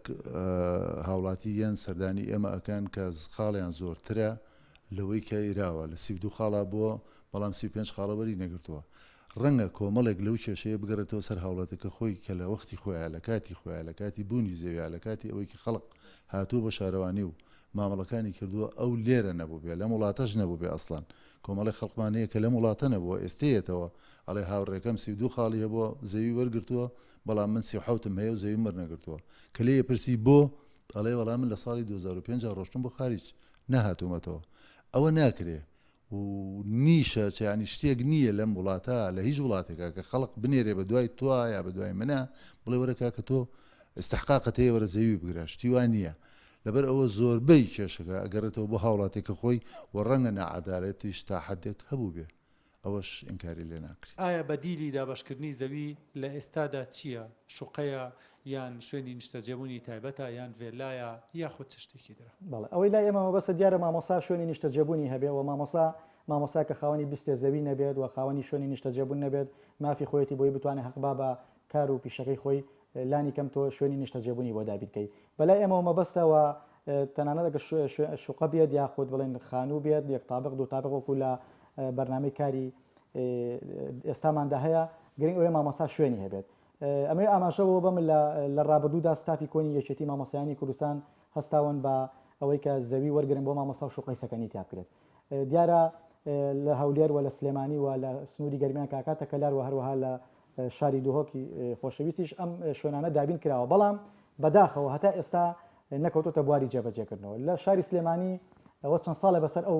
S3: هاوڵاتی یەن سەردانی ئێمە ئەکەن کە خاڵیان زۆرترە لەوەی کە ئیراوە لە 32 خاڵا بووە بەڵام 35 خاڵە وەری نەگرتووە ڕەنگە کۆمەڵێک لەو کێشەیە بگەڕێتەوە سەر هاوڵاتەکە خۆی کە لە وەختی خۆیا لە کاتی خۆیا لە کاتی بوونی زەویا لە کاتی ئەوەی کە خەڵق هاتووە بۆ شارەوانی و مامەڵەکانی کردووە ئەو لێرە نەبووبێ لەم وڵاتەش نەبووبێ ئەسڵەن کۆمەڵێک خەڵقمان هەیە کە لەم وڵاتە نەبووە ئێستێ یەتەوە ئەڵێ هاوڕێکەم 32 خاڵی هەبووە زەوی وەرگرتووە بەڵام من 37م هەیە و زەویم وەرنەگرتووە کە لێی پرسی بۆ ئەڵێ وەڵا من لە ساڵی 2005 ڕۆشتم بۆ خاریج نەهاتوومەتەوە ئەوە ناکرێ و نیشە چ یانی شتێک نییە لەم وڵاتە لە هیچ وڵاتێکا کە خەڵق بنێرێ بە دوای تۆ یا بە دوای منە بڵێ وەرە کاکە تۆ استحقاقت هەیە وەرە زەوی بگرە شتی وا نییە لەبەر ئەوە زۆربەی کێشەکە ئەگەڕێتەوە بۆ هاوڵاتێکە خۆی و ڕەنگە ناعەدالەتیش تا حدێک هەبوو بێ. ئەوەش ئینکاری لێ ناکرێ.
S13: ئایا بەدیلی دابەشکردنی زەوی لە ئێستادا چییە؟ شوقەیە یان شوێنی نیشتەجێبوونی تایبەتە یان ڤێلایە یاخود چ شتێکی ترە؟
S5: بەڵێ ئەوەی لای ئێمە مەبەستە دیارە مامۆستا شوێنی نیشتەجێبوونی هەبێ و مامۆستا مامۆستا کە خاوەنی بیستێ زەوی نەبێت و خاوەنی شوێنی نیشتەجێبوون نەبێت مافی خۆیەتی بۆی بتوانێت هەق با بە کار و پیشەکەی خۆی لانی کەم تۆ شوێنی نیشتەجێبوونی بۆ دابین کەی بەلای ئێمەوە مەبەستە و تەنانەت ئەگەر شوقە بێت یاخود بڵێن خانوو بێت یەک تابق دوو تابق وەکو لە بەرنامەی کاری ئێستاماندا هەیە گرنگ ئەوەیە مامۆستا شوێنی هەبێت ئەمەی ئاماژە بۆ بەم لە ڕابردوودا ستافی کۆنی یەکێتی مامۆستایانی کوردستان هەستاون بە ئەوەی کە زەوی وەرگرن بۆ مامۆستا و شوقەی سەکەنی تیا بکرێت دیارە لە هەولێر و لە سلێمانی و لە سنووری گەرمیان کاکاتە کەلار و هەروەها لە شاری دهۆکی خۆشەویستیش ئەم شوێنانە دابین کراوە بەڵام بەداخەوە هەتا ئێستا نەکەوتۆتە بواری جێبەجێکردنەوە لە شاری سلێمانی ئەوە چەند ساڵە بەسەر ئەو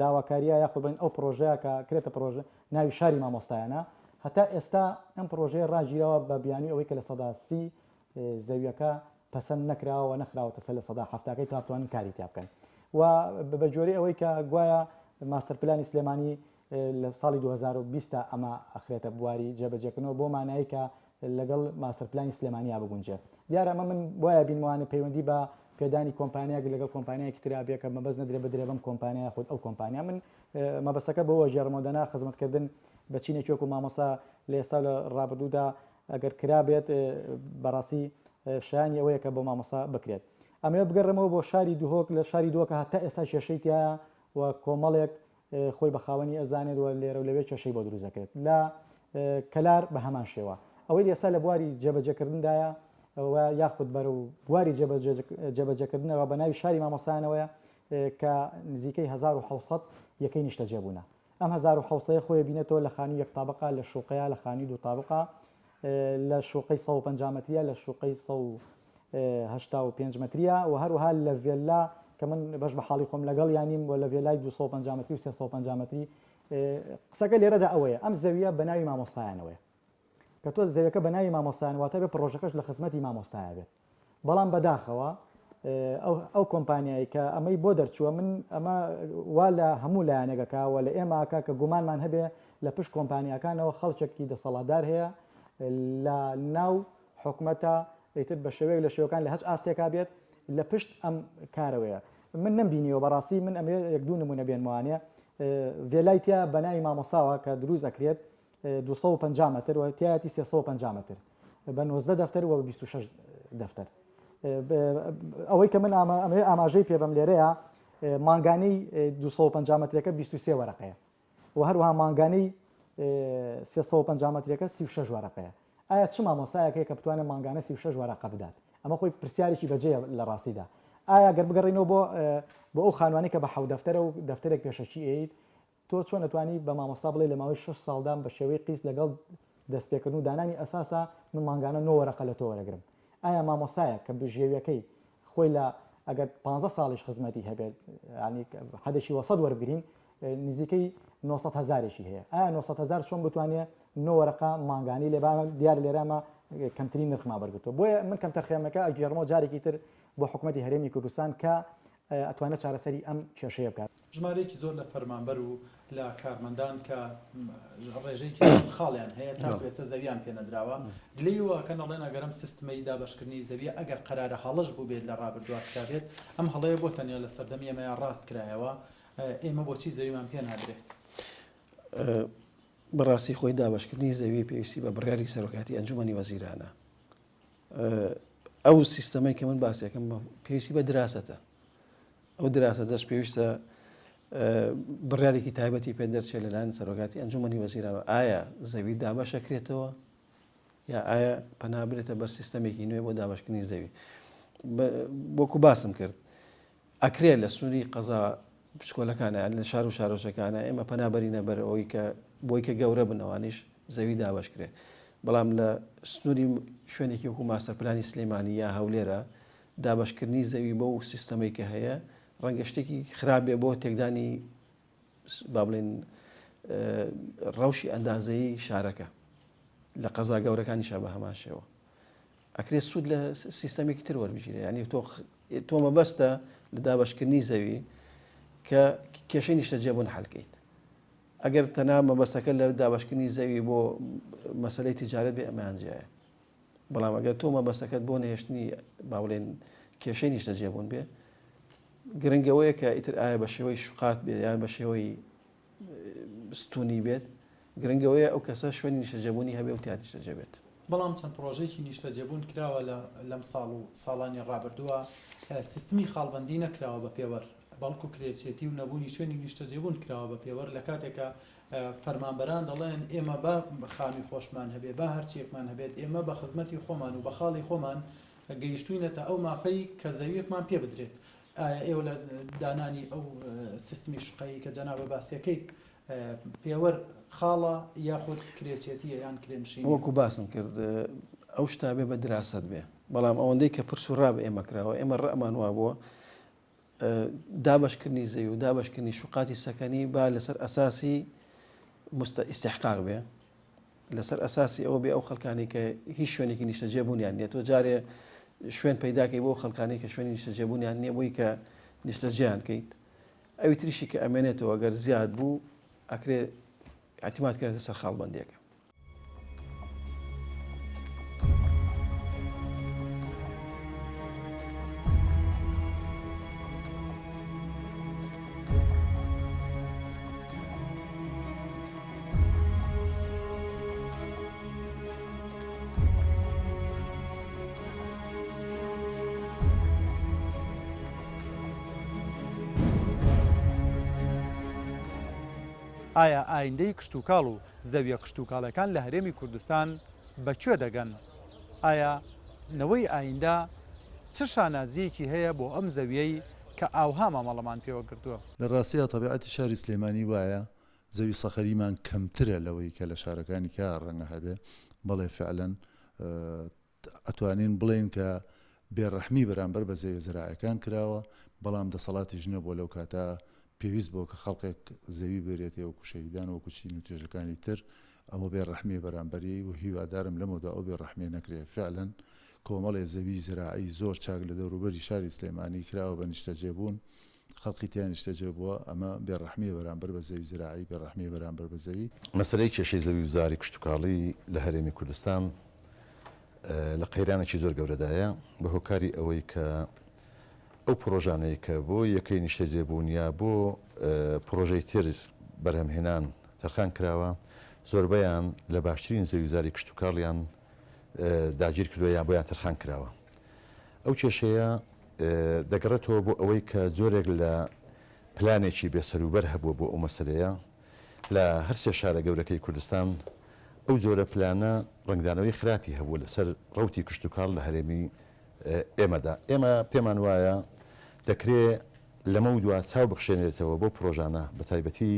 S5: داواکاریە یاخود بڵێن ئەو پرۆژەیە کە کرێتە پرۆژە ناوی شاری مامۆستایانە هەتا ئێستا ئەم پرۆژەیە ڕاگیراوە بە بیانوی ئەوەی کە 30% زەویەکە پەسەند نەکراوە و نەخراوەتە سەر لە سەدا حەفتاکەی تا بتوانن کاری تیا بکەن و بە جۆری ئەوەی کە گوایە ماستەر پلانی سلێمانی لە ساڵی 2020 تا ئەمە ئەخرێتە بواری جێبەجێکردنەوە بۆ مانایی کە لەگەڵ ماستەر پلانی سلێمانیا بگونجێ دیارە ئەمە من وایە بینموانە پەیوەندی بە پێدانی کۆمپانیاک لەگەڵ کۆمپانیایەکی ترا بێ کە مەبەست نەدرێ بدرێ بەم کۆمپانیا یاخود ئەو کۆمپانیا من مەبەستەکە بۆ وەگێڕمەوە دەنا خزمەتکردن بە چینێکی وەکو مامۆستا لە ئێستا و لە ڕابردوودا ئەگەر کرابێت بەڕاستی شایانی ئەوەیە کە بۆ مامۆستا بکرێت. ئەمەوێت بگەڕێمەوە بۆ شاری دهۆک، لە شاری دهۆک هەتا ئێستا کێشەی تیایە و کۆمەڵێک خۆی بە خاوەنی ئەزانێت و لێرە و لەوێ کێشەی بۆ دروست دەکرێت. لە کەلار بە هەمان شێوە. ئەوەی ئێستا لە بواری جێبەجێکردندایە و یاخود بەرەو بواری جێبەجێکردنەوە بە ناوی شاری مامۆستایانەوەیە کە نزیکەی 1700 یەکەی نیشتەجێبوونە. ئەم 1700 خۆی بینێتەوە لە خانووی یەک تابقە، لە شوقەیە، لە خانووی دوو تابقە، لە شوقەی 150 مەتریە، لە شوقەی 185 مەتریە و هەروەها لە ڤێللا کە من بەش بە حاڵی خۆم لەگەڵ یانیم و لە ڤێلای 250 مەتری و 350 مەتری قسەکە لێرەدا ئەوەیە ئەم زەویە بە ناوی مامۆستایانەوەیە کە تۆ زەویەکە بە ناوی مامۆستایان واتە بێ پڕۆژەکەش لە خزمەتی مامۆستایە بێت بەڵام بەداخەوە ئەو کۆمپانیایی کە ئەمەی بۆ دەرچووە من ئەمە وا لە هەموو لایەنێکەکە و لە ئێماکە کە گومانمان هەبێ لە پشت کۆمپانیاکانەوە خەڵکێکی دەسەڵاتدار هەیە لە ناو حکومەتە ئیتر بە شێوەیەک لە شێوەکان لە هەچ ئاستێکا بێت لە پشت ئەم کارەوەیە من نەمبینیوە بەڕاستی من ئەمێ یەک دوو نمونە بێنمەوانێ ڤێلای تیا بە ناوی مامۆساوە کە دروست ئەکرێت 250 مەتر و تایەتی 350 مەتر بە 19 دەفتەر و بە 26 دەفتەر ئەوەی کە من ئەمەوێ ئاماژەی پێ بەم لێرەیە مانگانەی 250 مەترەکە 23 وەرەقەیە و هەروەها مانگانەی 350 مەترەکە 36 وەرەقەیە ئایا چ مامۆسایەک هەیە کە بتوانێت مانگانە 36 وەرەقە بدات ئەمە خۆی پرسیارێکی بەجێیە لە ڕاستیدا ئایا گەر بگەڕینەوە بۆ بۆ ئەو خانوانی کە بە حەو دەفتەرە و دەفتەرێک پێشەکی ئەیت تۆ چۆن ئەتوانی بە مامۆستا بڵێی لە ماوەی شەش ساڵدا بە شێوەی قیست لەگەڵ دەستپێکردن و دانانی ئەساسا من مانگانە نۆ وەرەقە لە تۆ وەرەگرم؟ ئایا مامۆستایەک کە بژێویەکەی خۆی لە ئەگەر پانزە ساڵیش خزمەتی هەبێت یانی حەدێکی وەسەت وەربگرین نزیکەی 900 هەزارێکی هەیە ئایا 900 هەزار چۆن بتوانێ نۆ وەرەقە مانگانی لێ با دیارە لێرامە کەمترین نرخما بەرگرتووە بۆیە من کەمتەرخێمەکە ئەگێڕمەوە جارێکی تر بۆ حکومەتی هەرێمی کوردستان کە ئەتوانێت چارەسەری ئەم کێشەیە بکات.
S13: ژمارەیەکی زۆر لە فەرمانبەر و لە کارمەندان کە ڕێژەیەکی زۆر خاڵیان هەیە تاکو ئێستا زەویان پێ نەدراوە گلەیی وا ئەکەن ئەڵێن ئەگەر ئەم سیستمەی دابەشکردنی زەویە ئەگەر قەرارە هەڵەش بووبێت لە ڕابردووا کرابێت ئەم هەڵەیە بۆ تەنیا لە سەردەمی ئێمەیا ڕاست کرایەوە ئێمە بۆچی زەویمان پێ نادرێت؟
S7: بەڕاستی خۆی دابەشکردنی زەوی پێویستی بە بڕیاری سەرۆکایەتی ئەنجومەنی وەزیرانە. ئەو سیستەمەی کە من باسیەکەم پێویستی بە دراسەتە ئەو دراسە دەست پێویستە بڕیارێکی تایبەتی پێ دەرچێت لەلایەن سەرۆکاتی ئەنجومەنی وەزیرانەوە ئایا زەوی دابەشەکرێتەوە یا ئایا پەنا برێتە بەر سیستەمێکی نوێ بۆ دابەشکردنی زەوی وەکو باسم کرد ئەکرێ لە سنووری قەزا بچکۆلەکانە یان لە شار و شارۆچەکانە ئێمە پەنا بەرینە بەر ئەوەی کە بۆی کە گەورە بن ئەوانیش زەوی دابەش کرێ بەڵام لە سنووری شوێنێکی وەکو ماستەر پلانی سلێمانی یا هەولێرە دابەشکردنی زەوی بەو سیستەمەی کە هەیە ڕەنگە شتێکی خراپ بێ بۆ تێکدانی با بڵێن ڕەوشی ئەندازەیی شارەکە لە قەزا گەورەکانیشا بە هەمان شێوە ئەکرێت سوود لە سیستەمێکی تر وەربگیرێ یعنی تۆ تۆ مەبەستە لە دابەشکردنی زەوی کە کێشەی نیشتەجێبوون حەلکەیت. ئەگەر تەنها مەبەستەکە لە دابەشکردنی زەوی بۆ مەسەلەی تیجارەت بێ ئەمەیان جیایە. بەڵام ئەگەر تۆ مەبەستەکەت بۆ نەهێشتنی با بڵێن کێشەی نیشتەجێبوون بێ گرنگ ئەوەیە کە ئیتر ئایا بە شێوەی شوقات بێت یان بە شێوەی ستونی بێت گرنگ ئەوەیە ئەو کەسە شوێنی نیشتەجێبوونی هەبێ و تیا نیشتەجێ بێت.
S13: بەڵام چەند پڕۆژەیەکی نیشتەجێبوون کراوە لە لەم ساڵ و ساڵانی ڕابردووە سیستمی خاڵبەندی نەکراوە بە پێوەر بەڵکو کرێچێتی و نەبوونی شوێنی نیشتەجێبوون کراوە بە پێوەر لە کاتێکا فەرمانبەران دەڵێن ئێمە با خانووی خۆشمان هەبێ با هەرچیەکمان هەبێت ئێمە بە خزمەتی خۆمان و بە خاڵی خۆمان گەیشتوینەتە ئەو مافەی کە زەویەکمان پێ بدرێت ئایا ئێوە لە دانانی ئەو سیستمی شوقەیی کە جەنابە باسیەکەیت پێوەر خاڵە یاخود کرێچێتیە یان کرێنشینیە؟
S7: وەکو باسم کرد ئەو شتە بێ بە دراسەت بێ بەڵام ئەوەندەی کە پرس و ڕا بە ئێمە کراوە ئێمە ڕەئمان وابووە دابەشکردنی زەوی و دابەشکردنی شوقاتی سەکەنی با لەسەر ئەساسی مستە ئیستحقاق بێ لەسەر ئەساسی ئەوە بێ ئەو خەڵکانی کە هیچ شوێنێکی نیشتەجێ بوونیان نییە تۆ جارێ شوێن پەیداکەی بۆ خەڵکانی کە شوێنی نیشتەجێبوونیان نییە بۆی کە نیشتەجێیان کەیت ئەوی تریشی کە ئەمێنێتەوە گەر زیاد بوو ئەکرێ اعتماد کرێتە سەر خاڵبەندیەکە.
S1: ئایا ئایندەی کشتوکاڵ و زەویە کشتوکاڵیەکان لە هەرێمی کوردستان بە کوێ دەگەن؟ ئایا نەوەی ئایندە چ شانازییەکی هەیە بۆ ئەم زەویەی کە ئاوها مامەڵەمان پێوە کردووە؟
S3: لە ڕاستیا تەبیعەتی شاری سلێمانی وایە زەوی سەخەریمان کەمترە لەوەی کە لە شارەکانی کە ڕەنگە هەبێ، بەڵێ فعلەن ئەتوانین بڵێین کە بێ ڕەحمی بەرامبەر بە زەویە زەراعیەکان کراوە، بەڵام دەسەڵاتیش نەبووە لەو کاتە پێویست بووە کە خەڵکێک زەوی بێرێتێ وەکو شەهیدان و وەکو چین و توێژەکانی تر، ئەوە بێ ڕەحمیە بەرامبەری و هیوادارم لەمەودا ئەو بێ ڕەحمیە نەکرێ، فعلەن کۆمەڵێ زەوی زراعی زۆر چاک لە دەوروبەری شاری سلێمانی کراوە بە نیشتەجێبوون، خەڵکی تیا نیشتەجێ بووە، ئەمە بێ ڕەحمیە بەرامبەر بە زەوی زراعی، بێ ڕەحمیە بەرامبەر بە زەوی.
S4: مەسەلەی کێشەی زەوی و زاری کشتوکاڵی لە هەرێمی کوردستان لە قەیرانێکی زۆر گەورەدایە بە هۆکاری ئەوەی کە ئەو پڕۆژانەی کە بۆ یەکەی نیشتەجێبوون یا بۆ پڕۆژەی تر بەرهەمهێنان تەرخان کراوە زۆربەیان لە باشترین زەویوزاری کشتوکاڵیان داگیر کردووە یا بۆیان تەرخان کراوە. ئەو کێشەیە دەگەڕێتەوە بۆ ئەوەی کە جۆرێک لە پلانێکی بێسەروبەر هەبووە بۆ ئەو مەسەلەیە لە هەرسێ شارە گەورەکەی کوردستان، ئەو جۆرە پلانە ڕەنگدانەوەی خراپی هەبووە لەسەر ڕەوتی کشتوکاڵ لە هەرێمی ئێمەدا. ئێمە پێمان وایە دەکرێ لەمەودوا چاو بخشێنرێتەوە بەو پڕۆژانە بەتایبەتی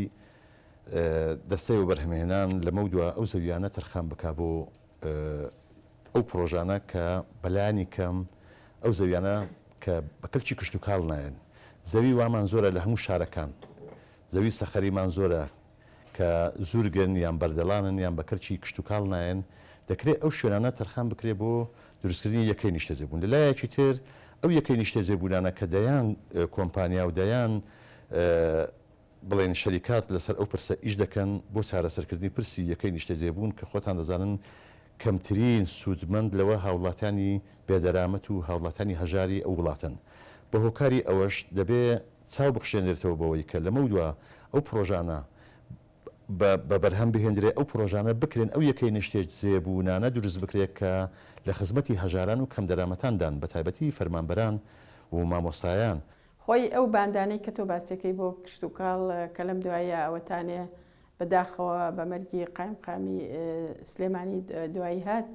S4: دەستەی وەبەرهەمهێنان لەمەودوا ئەو زەویانە تەرخان بکا بۆ ئەو پڕۆژانە کە بەلایەنی کەم ئەو زەویانە کە بە کەلکی کشتوکاڵ نایەن. زەوی وامان زۆرە لە هەموو شارەکان، زەوی سەخەریمان زۆرە کە زورگن یان بەردەڵانن یان بە کەلکی کشتوکاڵ نایەن، دەکرێ ئەو شوێنانە تەرخان بکرێ بۆ دروستکردنی یەکەی نیشتەجێبوون. لە لایەکی تر ئەو یەکەی نیشتەجێبوونانە کە دەیان کۆمپانیا و دەیان بڵێین شەریکات لەسەر ئەو پرسە ئیش دەکەن بۆ چارەسەرکردنی پرسی یەکەی نیشتەجێبوون کە خۆتان دەزانن کەمترین سوودمەند لەوە هاوڵاتیانی بێدەرامەت و هاوڵاتیانی هەژاری ئەو وڵاتەن. بە هۆکاری ئەوەش دەبێ چاو بخشێنرێتەوە بەوەی کە لەمەودوا ئەو پڕۆژانە بە بە بەرهەم بهێندرێ، ئەو پڕۆژانە بکرێن، ئەو یەکەی نیشتەجێبوونانە دروست بکرێ کە لە خزمەتی هەژاران و کەمدەرامەتان دان بەتایبەتی فەرمانبەران و مامۆستایان.
S2: خۆی ئەو باندانەی کە تۆ باسیەکەی بۆ کشتوکاڵ کە لەم دواییە ئەوەتانێ بە داخەوە بە مەرگی قایمقامی سلێمانی دوایی هات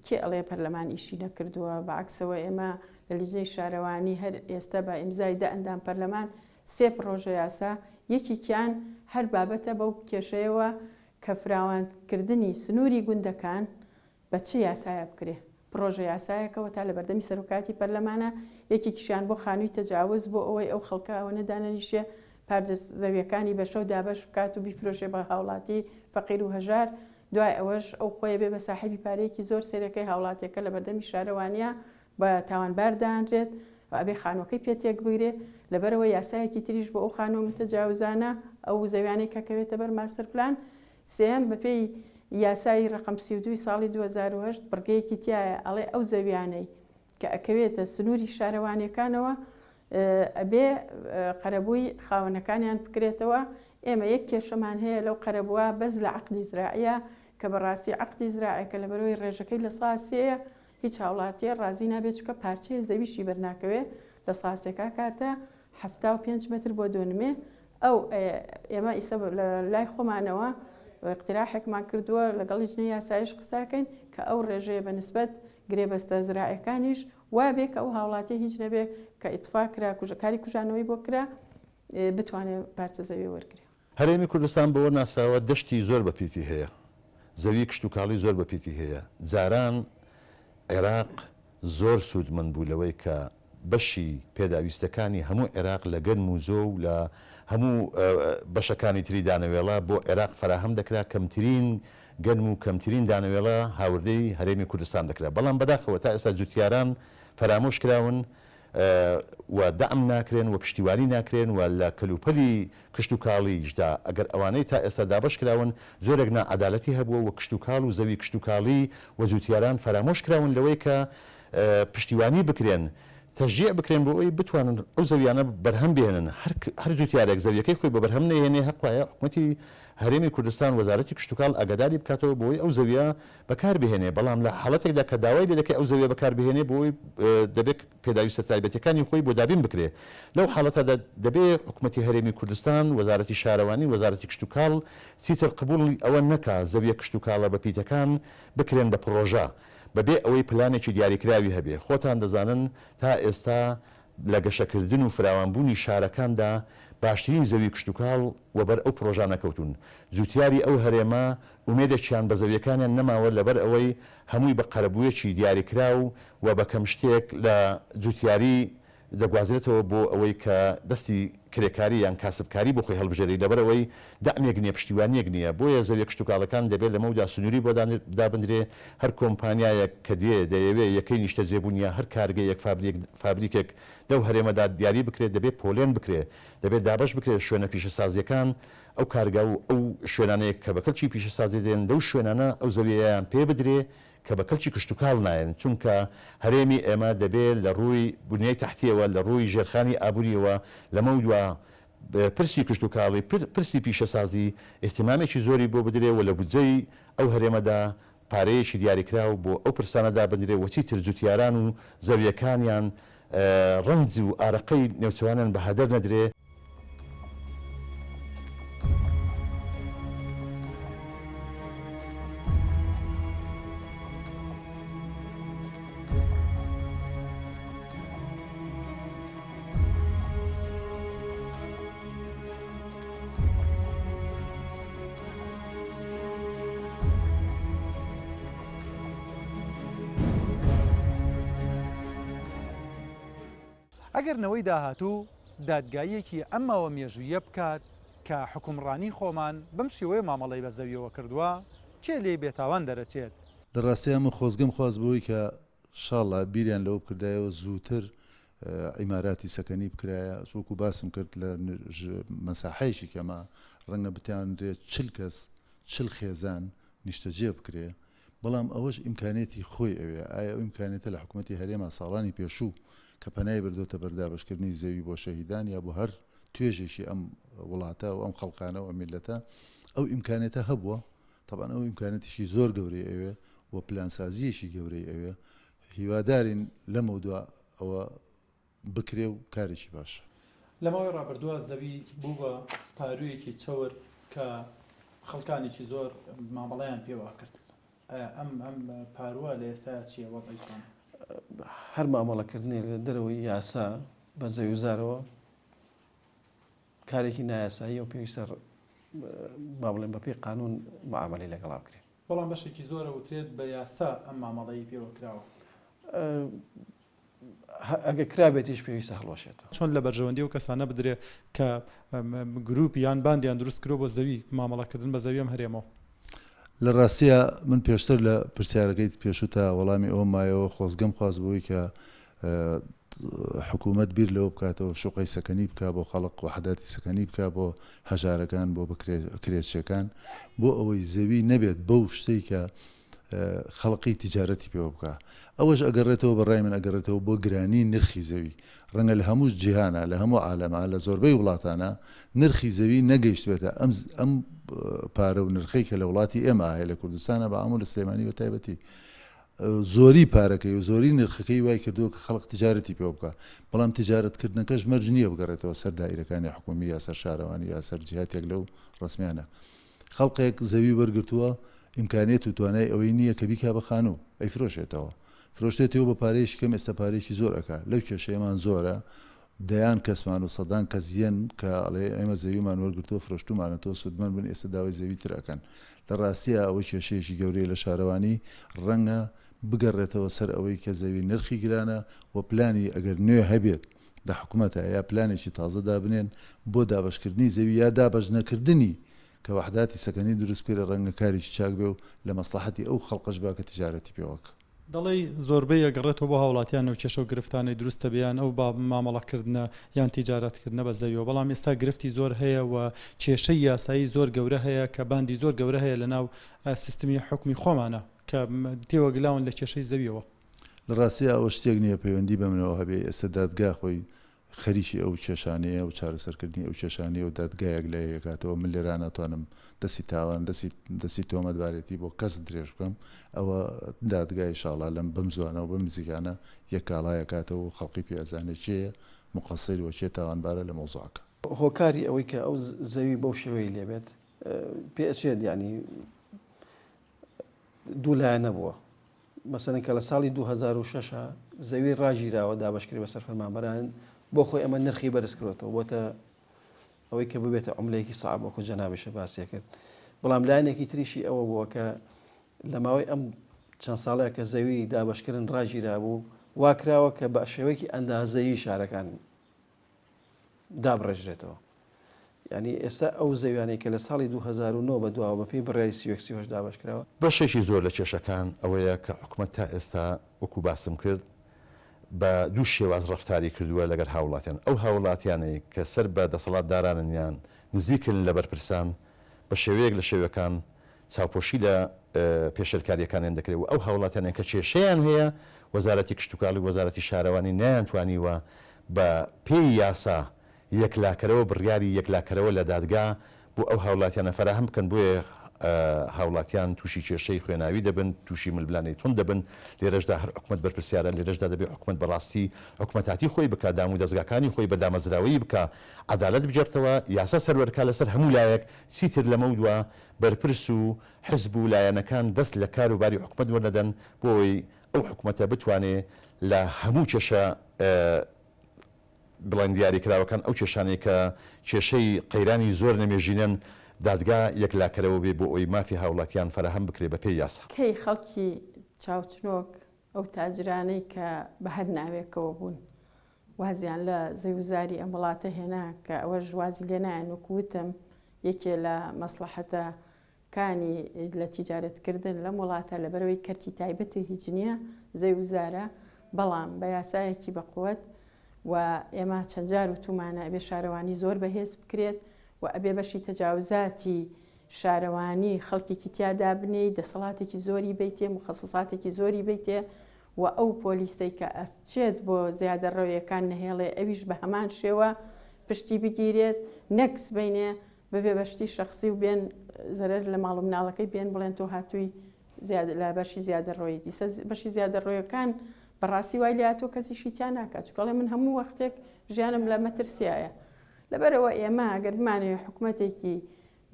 S2: کێ ئەڵێ پەرلەمان ئیشی نەکردووە بە عەکسەوە ئێمە لە لیژنەی شارەوانی هەر ئێستا بە ئیمزای دە ئەندام پەرلەمان سێ پڕۆژە یاسا یەکێکیان هەر بابەتە بەو کێشەیەوە کە فراوانکردنی سنووری گوندەکان بە چ یاسایە بکرێ؟ پڕۆژە یاسایەکەوە تا لەبەردەمی سەرۆکایەتی پەرلەمانە، یەکێکیشیان بۆ خانووی تەجاوز بۆ ئەوەی ئەو خەڵکە ئەوەنە دانەنیشێ پارچە زەویەکانی بە شەو دابەش بکات و بیفرۆشێ بە هاوڵاتی فەقیر و هەژار، دوای ئەوەش ئەو خۆی ئەبێ بە ساحێبی پارەیەکی زۆر سەیرەکەی هاوڵاتیەکە لەبەردەمی شارەوانیە بە تاوانبار دانرێت. و ئەبێ خانووەکەی پێ تێک بگرێ، لەبەرئەوە یاسایەکی تریش بۆ ئەو خانووە متەجاوزانە، ئەو زەویانەی کە کەوێتە بەر ماستەر پلان. سێیەم، بەپێی یاسای رەقەم 32 ی ساڵی 2008 بڕگەیەکی تیایە ئەڵێ ئەو زەویانەی کە ئەکەوێتە سنووری شارەوانیەکانەوە ئەبێ قەرەبووی خاوەنەکانیان بکرێتەوە، ئێمە یەک کێشەمان هەیە لەو قەرەبووە بەس لە عەقدی زراعیە کە بەڕاستی عەقدی زراعەکە لەبەرئەوەی ڕێژەکەی لە سا سێیە هیچ هاوڵاتیە ڕازی نابێت چونکە پارچەیە زەویشی بەرناکەوێ لە سا سێکا کاتە 75 متر بۆ دۆنمێ ئەو ئێمە ئیسە لە لای خۆمانەوە اقتراحێکمان کردووە لەگەڵ لیژنەی یاسایش قساکەین کە ئەو ڕێژەیە بە نسبەت گرێبەستە زراعەکانیش وابێ کە ئەو هاوڵاتیە هیچ نەبێ کە ئیتفا کرا کاری کوژانەوەی بۆ کرا بتوانێ پارچە زەوی وەرگرێ.
S4: هەرێمی کوردستان بەوە ناسراوە دەشتی زۆر بە پیتی هەیە، زەوی کشتوکاڵی زۆر بە پیتی هەیە، جاران عێراق زۆر سوودمەند بوو لەوەی کە بەشی پێداویستەکانی هەموو عێراق لە گەنم و جۆ و لە هەموو بەشەکانی تری دانەوێڵە بۆ عێراق فەراهەم دەکرا، کەمترین گەنم و کەمترین دانەوێڵە هاوردەی هەرێمی کوردستان دەکرا، بەڵام بەداخەوە تا ئێستا جوتیاران فەرامۆش کراون و دەعم ناکرێن و پشتیوانی ناکرێن و لە کەلوپەلی کشتوکاڵیشدا ئەگەر ئەوانەی تا ئێستا دابەش کراون جۆرێک ناعەدالەتی هەبووە و کشتوکاڵ و زەوی کشتوکاڵی و جوتیاران فەرامۆش کراون لەوەی کە پشتیوانی بکرێن تەشجیع بکرێن بۆ ئەوەی بتوانن ئەو زەویانە بەرهەم بهێنن هەر هەر جوتیارێک زەویەکەی خۆی بە بەرهەم نەهێنێ هەق وایە حکومەتی هەرێمی کوردستان وەزارەتی کشتوکاڵ ئاگاداری بکاتەوە بۆ ئەوەی ئەو زەویە بەکار بهێنێ، بەڵام لە حاڵەتێکدا کە داوای لێ دەکەی ئەو زەویە بەکار بهێنێ بۆی دەبێ پێداویستە تایبەتیەکانی خۆی بۆ دابین بکرێ، لەو حاڵەتەدا دەبێ حکومەتی هەرێمی کوردستان، وەزارەتی شارەوانی، وەزارەتی کشتوکاڵ چیتر قبوڵی ئەوە نەکا زەویە کشتوکاڵە بەپیتەکان بکرێن بە پڕۆژە بەبێ ئەوەی پلانێکی دیاریکراوی هەبێ، خۆتان دەزانن تا ئێستا لە گەشەکردن و فراوانبوونی شارەکاندا باشترین زەوی کشتوکاڵ وەبەر ئەو پڕۆژانە کەوتوون. جوتیاری ئەو هەرێمە ئومێدێکیان بە زەویەکانیان نەماوە لەبەر ئەوەی هەمووی بە قەرەبوویەکی دیاریکراو و بە کەم شتێک لە جوتیاری دەگوازرێتەوە بۆ ئەوەی کە دەستی کرێکاری یان کاسبکاری بۆ خۆی هەڵبژێری لەبەر ئەوەی دەعمێک نیە پشتیوانیەک نیە بۆیە زەویە کشتوکاڵەکان دەبێ لەمەودا سنوری بۆ دابندرێ هەر کۆمپانیایەک کە دێ دەیەوێ یەکەی نیشتەجێبوون یا هەر کارگەیەک فابریکێک لەو هەرێمەدا دیاری بکرێ دەبێ پۆلێن بکرێ دەبێ دابەش بکرێ شوێنە پیشەسازیەکان ئەو کارگا و ئەو شوێنانەیە کە بە کەلکی پیشەسازی دێن لەو شوێنانە ئەو زەویەیان پێ بدرێ کە بە کەلکی کشتوکاڵ نایەن چونکە هەرێمی ئێمە دەبێ لە ڕووی بنیای تەحتیەوە لە ڕووی ژێرخانی ئابوریەوە لەمەودوا پرسی کشتوکاڵی، پرسی پیشەسازی ئیهتیمامێکی زۆری بۆ بدرێ و لە بودجەی ئەو هەرێمەدا پارەیەکی دیاریکراو بۆ ئەو پرسانە دابندرێ و چیتر جوتیاران و زەوییەکانیان ڕەنج و ئارەقەی نێوچەوانیان بە هەدەر نەدرێ.
S1: ئەگەر نەوەی داهاتوو دادگاییەکی ئەم ماوە مێژووییە بکات کە حوکمڕانی خۆمان بەم شێوەیە مامەڵەی بە زەویەوە کردووە، کێ لێی بێتاوان دەرەچێت؟
S3: لە ڕاستیا من خۆزگەم خواست بەوەی کە شاڵا بیریان لەوە بکردایەوە زووتر عیماراتی سەکەنی بکرایە وەکو باسم کرد لە مەساحەیەکی کەمە ڕەنگە بتانرێت چل کەس چل خێزان نیشتەجێ بکرێ بەڵام ئەوەش ئیمکانیەتی خۆی ئەوێ ئایا ئەو ئیمکانیەتە لە حکوومەتی هەرێما ساڵانی پێشوو کە پەنای بردۆتە بەر دابەشکردنی زەوی بۆ شەهیدان یا بۆ هەر توێژێکی ئەم وڵاتە و ئەم خەڵکانە و ئەم میللەتە ئەو ئیمکانیەتە هەبووە تەبعەن ئەو ئیمکانیەتیشی زۆر گەورەی ئەوێ و پلانسازییەکی گەورەی ئەوێ، هیوادارین لەمەودوا ئەوە بکرێ و کارێکی باشە.
S13: لە ماوەی ڕابردووە زەوی بوو بە پاروویەکی چەور کە خەڵکانێکی زۆر مامەڵەیان پێوە ئەکرد، ئایا ئەم ئەم پارووە لە ئێستایا چییە، وەزعی چۆنە؟
S7: هەر مامەڵەکردنێک لە دەرەوەی یاسا بە زەویوزارەوە کارێکی نایاساییە و پێویستە با بڵێم بەپێی قانون معامەلەی لەگەڵا بکرێت.
S13: بەڵام بەشێکی زۆر ئەوترێت بە یاسا ئەم مامەڵەی پێوە کراوە.
S7: ئەگەر کرابێتیش پێویستە هەڵوەشێتەوە.
S13: چۆن لە بەرژەوەندی ئەو کەسانە بدرێ کە گروپ یان باندیان دروست کردوە بۆ زەوی مامەڵەکردن بە زەوی ئەم هەرێمەوە؟
S3: لە ڕاستیا من پێشتر لە پرسیارەکەی پێشوو تا وەڵامی ئەوەم مایەوە خۆزگەم خواست بەوەی کە. حکوومەت بیر لەوە بکاتەوە شوقەی سەکەنی بکا بۆ خەڵق، وەحداتی سەکەنی بکا بۆ هەژارەکان، بۆ کرێچیەکان، بۆ ئەوەی زەوی نەبێت بەو شتەی کە خەڵقی تیجارەتی پێوە بکا. ئەوەش ئەگەڕێتەوە بە ڕای من ئەگەڕێتەوە بۆ گرانی نرخی زەوی. ڕەنگە لە هەموو جیهانا، لە هەموو عالەما، لە زۆربەی وڵاتانا نرخی زەوی نەگەیشتبێتە ئەم ئەم پارە و نرخەی کە لە وڵاتی ئێمە هەیە لە کوردستانا بە عام و لە سلێمانی بە تایبەتی. زۆری پارەکەی و زۆری نرخەکەی وای کردووە کە خەڵک تیجارەتی پێوە بکا. بەڵام تیجارەت کردنەکەش مەرج نییە بگەڕێتەوە سەر دائیرەکانی حکوومی یا سەر شارەوانی یا سەر جیهاتێک لەو ڕەسمیانە. خەڵقێک زەوی وەرگرتووە ئیمکانیەت و توانای ئەوەی نییە کە بیکا بە خانوو، ئەیفرۆشێتەوە. فرۆشتێتیەوە بە پارەیەکی کەم ئێستا پارەیەکی زۆر ئەکا. لەو کێشەیەمان زۆرە، دەیان کەسمان و سەدان کەس یەن کە ئەڵێ ئێمە زەویمان وەرگرتووە فرۆشتوومانەتەوە سوودمەند بووین ئێستا داوای زەوی تر ئەکەن. لە ڕاستیا ئەوە کێشەیەکی گەورەیە لە شارەوانی، ڕەنگە بگەڕێتەوە سەر ئەوەی کە زەوی نرخی گرانە و پلانی ئەگەر نوێ هەبێت لە حکومەتە یا پلانێکی تازە دابنێن بۆ دابەشکردنی زەوی یا دابەشنەکردنی کە وەحداتی سەکەنی دروست بکرێ ڕەنگە کارێکی چاک بێ و لە مەسڵەحەتی ئەو خەڵقەش با کە تیجارەتی پێوە کە.
S1: دەڵێی زۆربەی ئەگەڕێتەوە بۆ هاوڵاتیان ئەو کێشەو گرفتانەی دروست دەبێ یان ئەو مامەڵە کردنە یان تیجارەت کردنە بە زەویەوە بەڵام ئێستا گرفتی زۆر هەیە و کێشەی یاسایی زۆر گەورە هەیە کە باندی زۆر گەورە هەیە لەناو سیستمی حوکمی خۆمانە کە تێوەگلاون لە کێشەی زەویەوە.
S3: لە ڕاستیا ئەوە شتێک نییە پەیوەندی بە منەوە هەبێ، ئێستا دادگا خۆی خەریکی ئەو کێشانەیە و چارەسەرکردنی ئەو کێشانەیە و دادگا یەکلایی ئەکاتەوە، من لێرا ناتوانم دەستی تاوان دەستی دەستی تۆمەتبارێتی بۆ کەس درێژ بکەم، ئەوە دادگا ئیشاڵا لەم بەم زوانە و بەم نزیکانە یەکاڵای ئەکاتەوە و خەڵقی پێ ئەزانێ کێیە موقەسیر و کێ تاوانبارە لە مەوزوعەکە.
S7: هۆکاری ئەوەی کە ئەو زەوی بەو شێوەیەی لێ بێت پێ ئەچێت یانی دوو لایەنە بووە مەسەلەن کە لە ساڵی 2006 زەوی ڕاگیراوە دابشکرێ بەسەر فەرمانبەران بۆ خۆی ئەمە نرخی بەرز کرۆتەوە بۆتە ئەوەی کە ببێتە عملەیەکی سەعب وەکو جەنابیشە باسیە کرد بەڵام لایەنێکی تریشی ئەوە بووە کە لە ماوەی ئەم چەند ساڵەیە کە زەوی دابشکردن ڕاگیرا بوو وا کراوە کە بە شێوەیەکی ئەندازەیی شارەکان دابڕێژرێتەوە. یانی ئێستا ئەو زەویانەی کە لە ساڵی 2009 بە دواوە بە پێی بڕیاری 31 38 دابەش کراوە،
S4: بەشێکی زۆر لە کێشەکان ئەوەیە کە حکومەت تا ئێستا وەکو باسم کرد بە دوو شێواز ڕەفتاری کردووە لەگەر هاوڵاتیان، ئەو هاوڵاتیانەی کە سەر بە دەسەڵاتدارانن یان نزیکن لە بەرپرسان بە شێوەیەک لە شێوەکان چاوپۆشی لە پێشێلکارییەکانیان دەکرێت و ئەو هاوڵاتیانەی کە کێشەیان هەیە وەزارەتی کشتوکاڵی و وەزارەتی شارەوانی نەیانتوانیوە بە پێی یاسا یەکلاکەرەوە بڕیاری یەکلاکەرەوە لە دادگا بۆ ئەو هاوڵاتیانە فەراهەم بکەن بۆیە هاوڵاتیان تووشی کێشەی خوێناوی دەبن تووشی ململانێی توند دەبن لێرەشدا هەر حکومەت بەرپرسیارە لێرەشدا دەبێت حکومەت بەڕاستی حکومەتاتی خۆی بکا دام و دەزگاکانی خۆی بە دامەزراوەیی بکا عەدالەت بگێڕتەوە یاسا سەروەر کا لەسەر هەموو لایەک چیتر لەمەودوا بەرپرس و حزب و لایەنەکان دەست لە کار و باری حکومەت وەرنەدەن بۆ ئەوەی ئەو حکومەتە بتوانێ لە هەموو کێشە بڵێن دیاریکراوەکان ئەو کێشانەی کە کێشەی قەیرانی زۆر نەمێژینەن دادگا یەکلاکەرەوە بێ بۆ ئەوەی مافی هاوڵاتیان فەراهەم بکرێ بە پێی یاسا.
S2: کەی خەڵکی چاوچنۆک ئەو تاجرانەی کە بە هەر ناوێکەوە بوون وازیان لە زەویوزاری ئەم وڵاتە هێنا کە ئەوەش وازی لێ نایەن وەکو وتم یەکێ لە مەسڵەحەتە کانی لە تیجارەت کردن لەم وڵاتە لەبەرەوەی کەرتی تایبەتی هیچ نییە زەویوزارە بەڵام بە یاسایەکی بەقوەت و ئێمە چەند جار وتومانە ئەبێ شارەوانی زۆر بەهێز بکرێت و ئەبێ بەشی تەجاوزاتی شارەوانی خەڵکێکی تیا دابنێی دەسەڵاتێکی زۆری بیتێ مخەسەساتێکی زۆری بیتێ و ئەو پۆلیسەی کە ئەچێت بۆ زیادەڕەویەکان نەهێڵێ ئەویش بە هەمان شێوە پشتی بگیرێت نەک سبەینێ ببێ بە شتی شەخسی و بێن زەرەر لە ماڵ و مناڵەکەی بێن بڵێن تۆ هاتووی لە بەشی زیادەڕۆیی دیسە بەشی زیادەڕۆیەکان بەڕاستی وای لاتوە کەسیشی تیا ناکات چکەڵێ من هەموو وەختێک ژیانم لە مەترسیایە لەبەرەوە ئێمە ئەگەر بمانەوێ حکوومەتێکی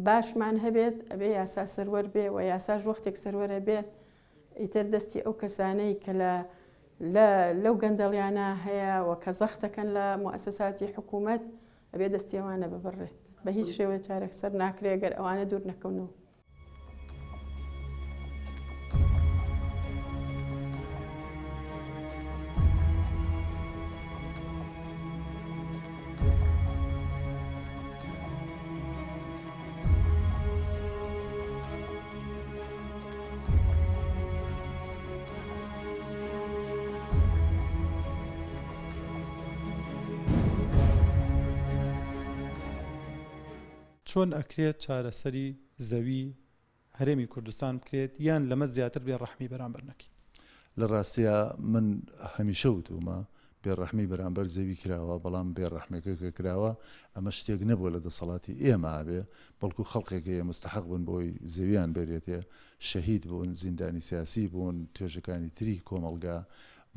S2: باشمان هەبێت ئەبێ یاسا سەروەر بێ و یاساش وەختێک سەروەرە بێت ئیتر دەستی ئەو کەسانەی کە لە لە لەو گەندەڵیانە هەیە و کە زەختەکەن لە موئەسەساتی حکوومەت ئەبێ دەستی ئەوانە ببڕێت بە هیچ شێوەیە چارەسەر ناکرێ گەر ئەوانە دوور نەکەونەوە.
S1: چۆن ئەکرێت چارەسەری زەوی هەرێمی کوردستان بکرێت یان لەمە زیاتر بێ ڕەحمی بەرامبەر نەکەین؟
S3: لە ڕاستیا من هەمیشە وتومە بێ ڕەحمی بەرامبەر زەوی کراوە، بەڵام بێ ڕەحمێکە کە کراوە ئەمە شتێک نەبووە لە دەسەڵاتی ئێمە بێ، بەڵکو خەڵقێک هەیە موستەحەق بن بۆی زەویان بەرێتێ، شەهید بوون، زیندانی سیاسی بوون، توێژەکانی تری کۆمەڵگا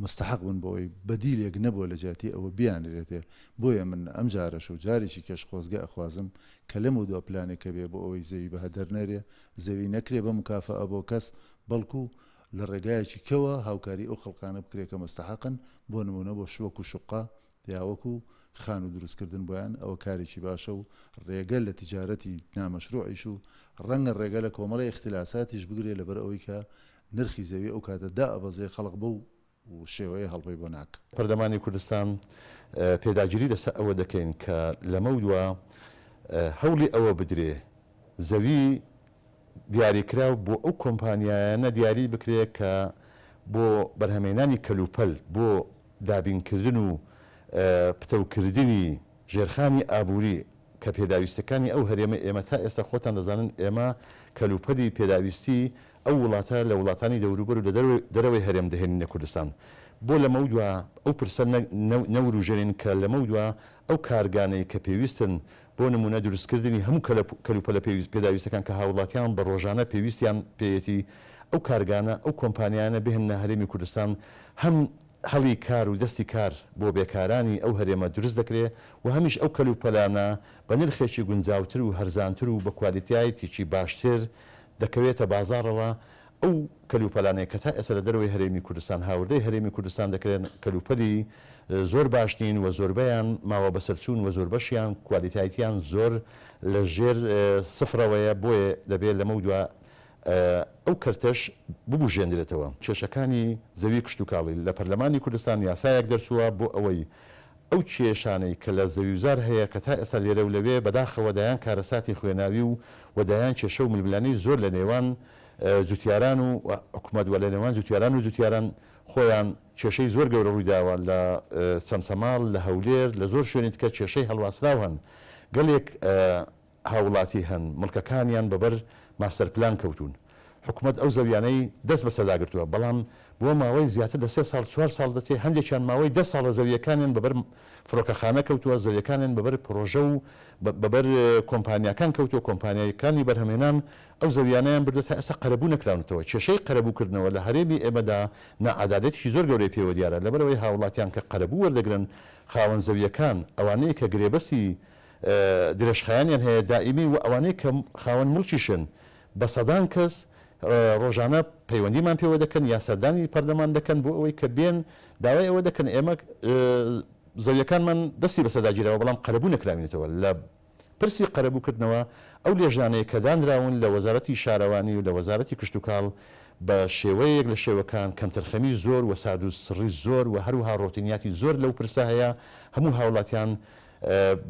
S3: موستەحەق بن بۆی، بەدیلێک نەبووە لە جیاتی ئەوە بیانرێتێ، بۆیە من ئەمجارەش و جارێکی کەش خۆزگە ئەخوازم کە لەمەودوا پلانێک هەبێ بۆ ئەوەی زەوی بە هەدەر نەرێ، زەوی نەکرێ بە موکافەئە بۆ کەس، بەڵکو لە ڕێگایەکی کەوە هاوکاری ئەو خەڵکانە بکرێ کە مستحەقن، بۆ نموونە بۆ وەکو شوقە یا وەکو خانوو دروست کردن بۆیان، ئەوە کارێکی باشە و ڕێگە لە تیجارەتی نامەشروعیش و ڕەنگە ڕێگە لە کۆمەڵێ ئیختلاساتیش بگرێ لەبەر ئەوەی کە نرخی زەوی ئەو کاتە دائەبەزێ خەڵک بەو شێوەیە هەڵپەی بۆ ناکا.
S4: پەرلەمانی کوردستان پێداگیری لەسەر ئەوە دەکەین کە لەمەودوا هەوڵی ئەوە بدرێ زەوی دیاریکراو بۆ ئەو کۆمپانیایانە دیاری بکرێ کە بۆ بەرهەمهێنانی کەلوپەل بۆ دابینکردن و پتەوکردنی ژێرخانی ئابووری کە پێداویستەکانی ئەو هەرێمە ئێمە تا ئێستا خۆتان دەزانن ئێمە کەلوپەلی پێداویستی ئەو وڵاتە لە وڵاتانی دەوروبەر و لە دەرەوەی هەرێم دەهێنینە کوردستان بۆ لەمەودوا ئەو پرسە نەوروژێنین کە لەمەودوا ئەو کارگانەی کە پێویستن بۆ نموونە دروستکردنی هەموو کەلوپەلە پێداویستەکان کە هاوڵاتیان بە ڕۆژانە پێویستیان پێیەتی ئەو کارگانە ئەو کۆمپانیایانە بهێننە هەرێمی کوردستان هەم هەڵی کار و دەستی کار بۆ بێکارانی ئەو هەرێمە دروست دەکرێ و هەمیش ئەو کەلوپەلانە بە نرخێکی گونجاوتر و هەرزانتر و بە کوالیتیایتێکی باشتر دەکەوێتە بازاڕەوە، ئەو کەلوپەلانەی کە تا ئێستا لە دەرەوەی هەرێمی کوردستان هاوردەی هەرێمی کوردستان دەکرێن کەلوپەلی زۆر باش نین و زۆربەیان ماوە بەسەرچوون و زۆربەشیان کوالیتایتیان زۆر لە ژێر سفرەوەیە بۆیە دەبێ لەمەودوا ئەو کەرتەش ببوژێندرێتەوە. کێشەکانی زەوی کشتوکاڵی، لە پەرلەمانی کوردستان یاسایەک دەرچووە بۆ ئەوەی ئەو کێشانەی کە لە زەویوزار هەیە کە تا ئێستا لێرە و لەوێ بەداخەوە دەیان کارەساتی خوێناوی و و دەیان کێشە و ململانێی زۆر لە نێوان جوتیاران و حکومەت و لە نێوان جوتیاران و جوتیاران خۆیان کێشەی زۆر گەورە ڕوویداوە لە چەمچەماڵ لە هەولێر لە زۆر شوێنی تکە کێشەی هەڵواسراو هەن گەلێک هاوڵاتی هەن مڵکەکانیان بەبەر ماستەر پلان کەوتوون، حکومەت ئەو زەویانەی دەست بەسەردا گرتووە، بەڵام بۆ ماوەی زیاتر لە سێ ساڵ چوار ساڵ دەچێت هەندێکیان ماوەی دە ساڵە زەوییەکانیان بەبەر فڕۆکەخانە کەوتووە، زەوییەکانیان بەبەر پڕۆژە و بەبەر کۆمپانیاکان کەوتووە، کۆمپانیاکانی بەرهەمهێنان ئەو زەویانەیان بردووە تا ئێستا قەرەبوو نەکراونەتەوە، کێشەی قەرەبووکردنەوە لە هەرێمی ئێمەدا ناعەدالەتێکی زۆر گەورەی پێوە دیارە، لەبەرئەوەی هاوڵاتیان کە قەرەبوو وەردەگرن خاوەن زەوییەکان ئەوانەی کە گرێبەستی درێژخایەنیان هەیە دائیمی و ئەوانەی کە خاوەن موڵکیشن بە سەدان کەس ڕۆژانە پەیوەندیمان پێوە دەکەن یا سەردانی پەرلەمان دەکەن بۆ ئەوەی کە بێن داوای ئەوە دەکەن ئێمە زەویەکانمان دەستی بەسەردا گیراوە بەڵام قەرەبوو نەکراوینەتەوە لە پرسی قەرەبووکردنەوە ئەو لێژنانەی کە دانراون لە وەزارەتی شارەوانی و لە وەزارەتی کشتوکاڵ بە شێوەیەک لە شێوەکان کەمتەرخەمی زۆر و سارد و سڕی زۆر و هەروەها ڕۆتینیاتی زۆر لەو پرسە هەیە هەموو هاوڵاتیان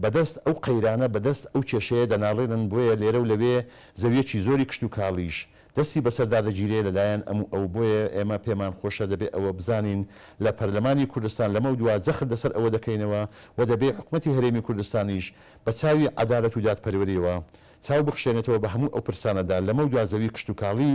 S4: بەدەست ئەو قەیرانە، بەدەست ئەو کێشەیە دەناڵێنن، بۆیە لێرە و لەوێ زەوییەکی زۆری کشتوکاڵیش دەستی بەسەردا دەگیرێ لەلایەن ئەم و ئەو، بۆیە ئێمە پێمان خۆشە دەبێ ئەوە بزانین لە پەرلەمانی کوردستان لەمەودوا جەخت لەسەر ئەوە دەکەینەوە و دەبێ حکومەتی هەرێمی کوردستانیش بە چاوی عەدالەت و دادپەروەرییەوە چاو بخشێنێتەوە بە هەموو ئەو پرسانەدا، لەمەودوا زەوی کشتوکاڵی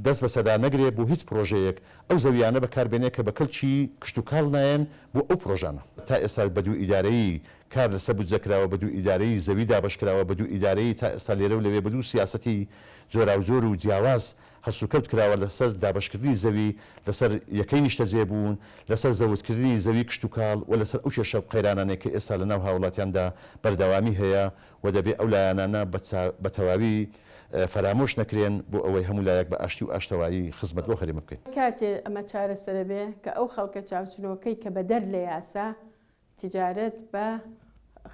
S4: دەست بەسەردا نەگرێ بۆ هیچ پڕۆژەیەک، ئەو زەوییانە بەکار بێنێ کە بە کەلکی کشتوکاڵ نایەن بۆ ئەو پڕۆژانە. تا ئێستا بە دوو ئیدارەیی کار لەسەر بودجە کراوە، بە دوو ئیدارەیی زەوی دابەش کراوە، بە دوو ئیدارەیی تا ئێستا لێرە و لەوێ بە دوو سیاسەتی جۆراوجۆر و جیاواز هەڵسوکەوت کراوە لەسەر دابەشکردنی زەوی، لەسەر یەکەی نیشتەجێبوون، لەسەر زەوتکردنی زەوی کشتوکاڵ و لەسەر ئەو کێشە و قەیرانانەی کە ئێستا لەناو هاوڵاتیاندا بەردەوامی هەیە و دەبێ ئەو لایەنانە بە تەواوی فەرامۆش نەکرێن بۆ ئەوەی هەموو لایەک بە ئاشتی و ئاشتەوایی خزمەت بەو هەرێمە بکەین.
S2: کاتێ ئەمە چارەسەرەبێ کە ئەو خەڵکە چاوچنۆکەی کە بەدەر لە یاسا تیجارەت بە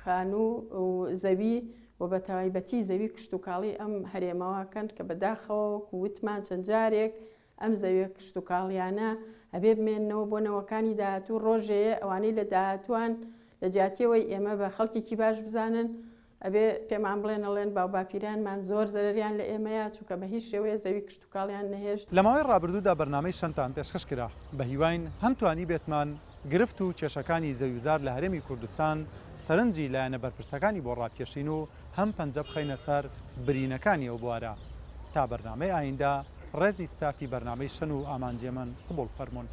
S2: خانوو و زەوی و بە تایبەتی زەوی کشتوکاڵی ئەم هەرێمەوە کەن کە بەداخەوە وەکو وتمان چەند جارێک ئەم زەویە کشتوکاڵیانە ئەبێ بمێننەوە بۆ نەوەکانی داهاتوو ڕۆژێ ئەوانەی لە داهاتووان لە جیاتیەوەی ئێمە بە خەڵکێکی باش بزانن. ئەبێ پێمان بڵێن ئەڵێن باوباپیرانمان زۆر زەرەریان لە ئێمەیە چونکە بە هیچ شێوەیە زەوی کشتوکاڵیان نەهێشت.
S1: لە ماوەی ڕابردوودا بەرنامەی شەنتان پێشکەش کرا، بە هیواین هەم توانیبێتمان گرفت و کێشەکانی زەویوزار لە هەرێمی کوردستان سەرنجی لایەنە بەرپرسەکانی بۆ ڕابکێشین و هەم پەنجە بخەینە سەر برینەکانی ئەو بوارە. تا بەرنامەی ئایندە ڕێزی ستافی بەرنامەی شەن و ئامانجێمن قبوڵ فەرموون.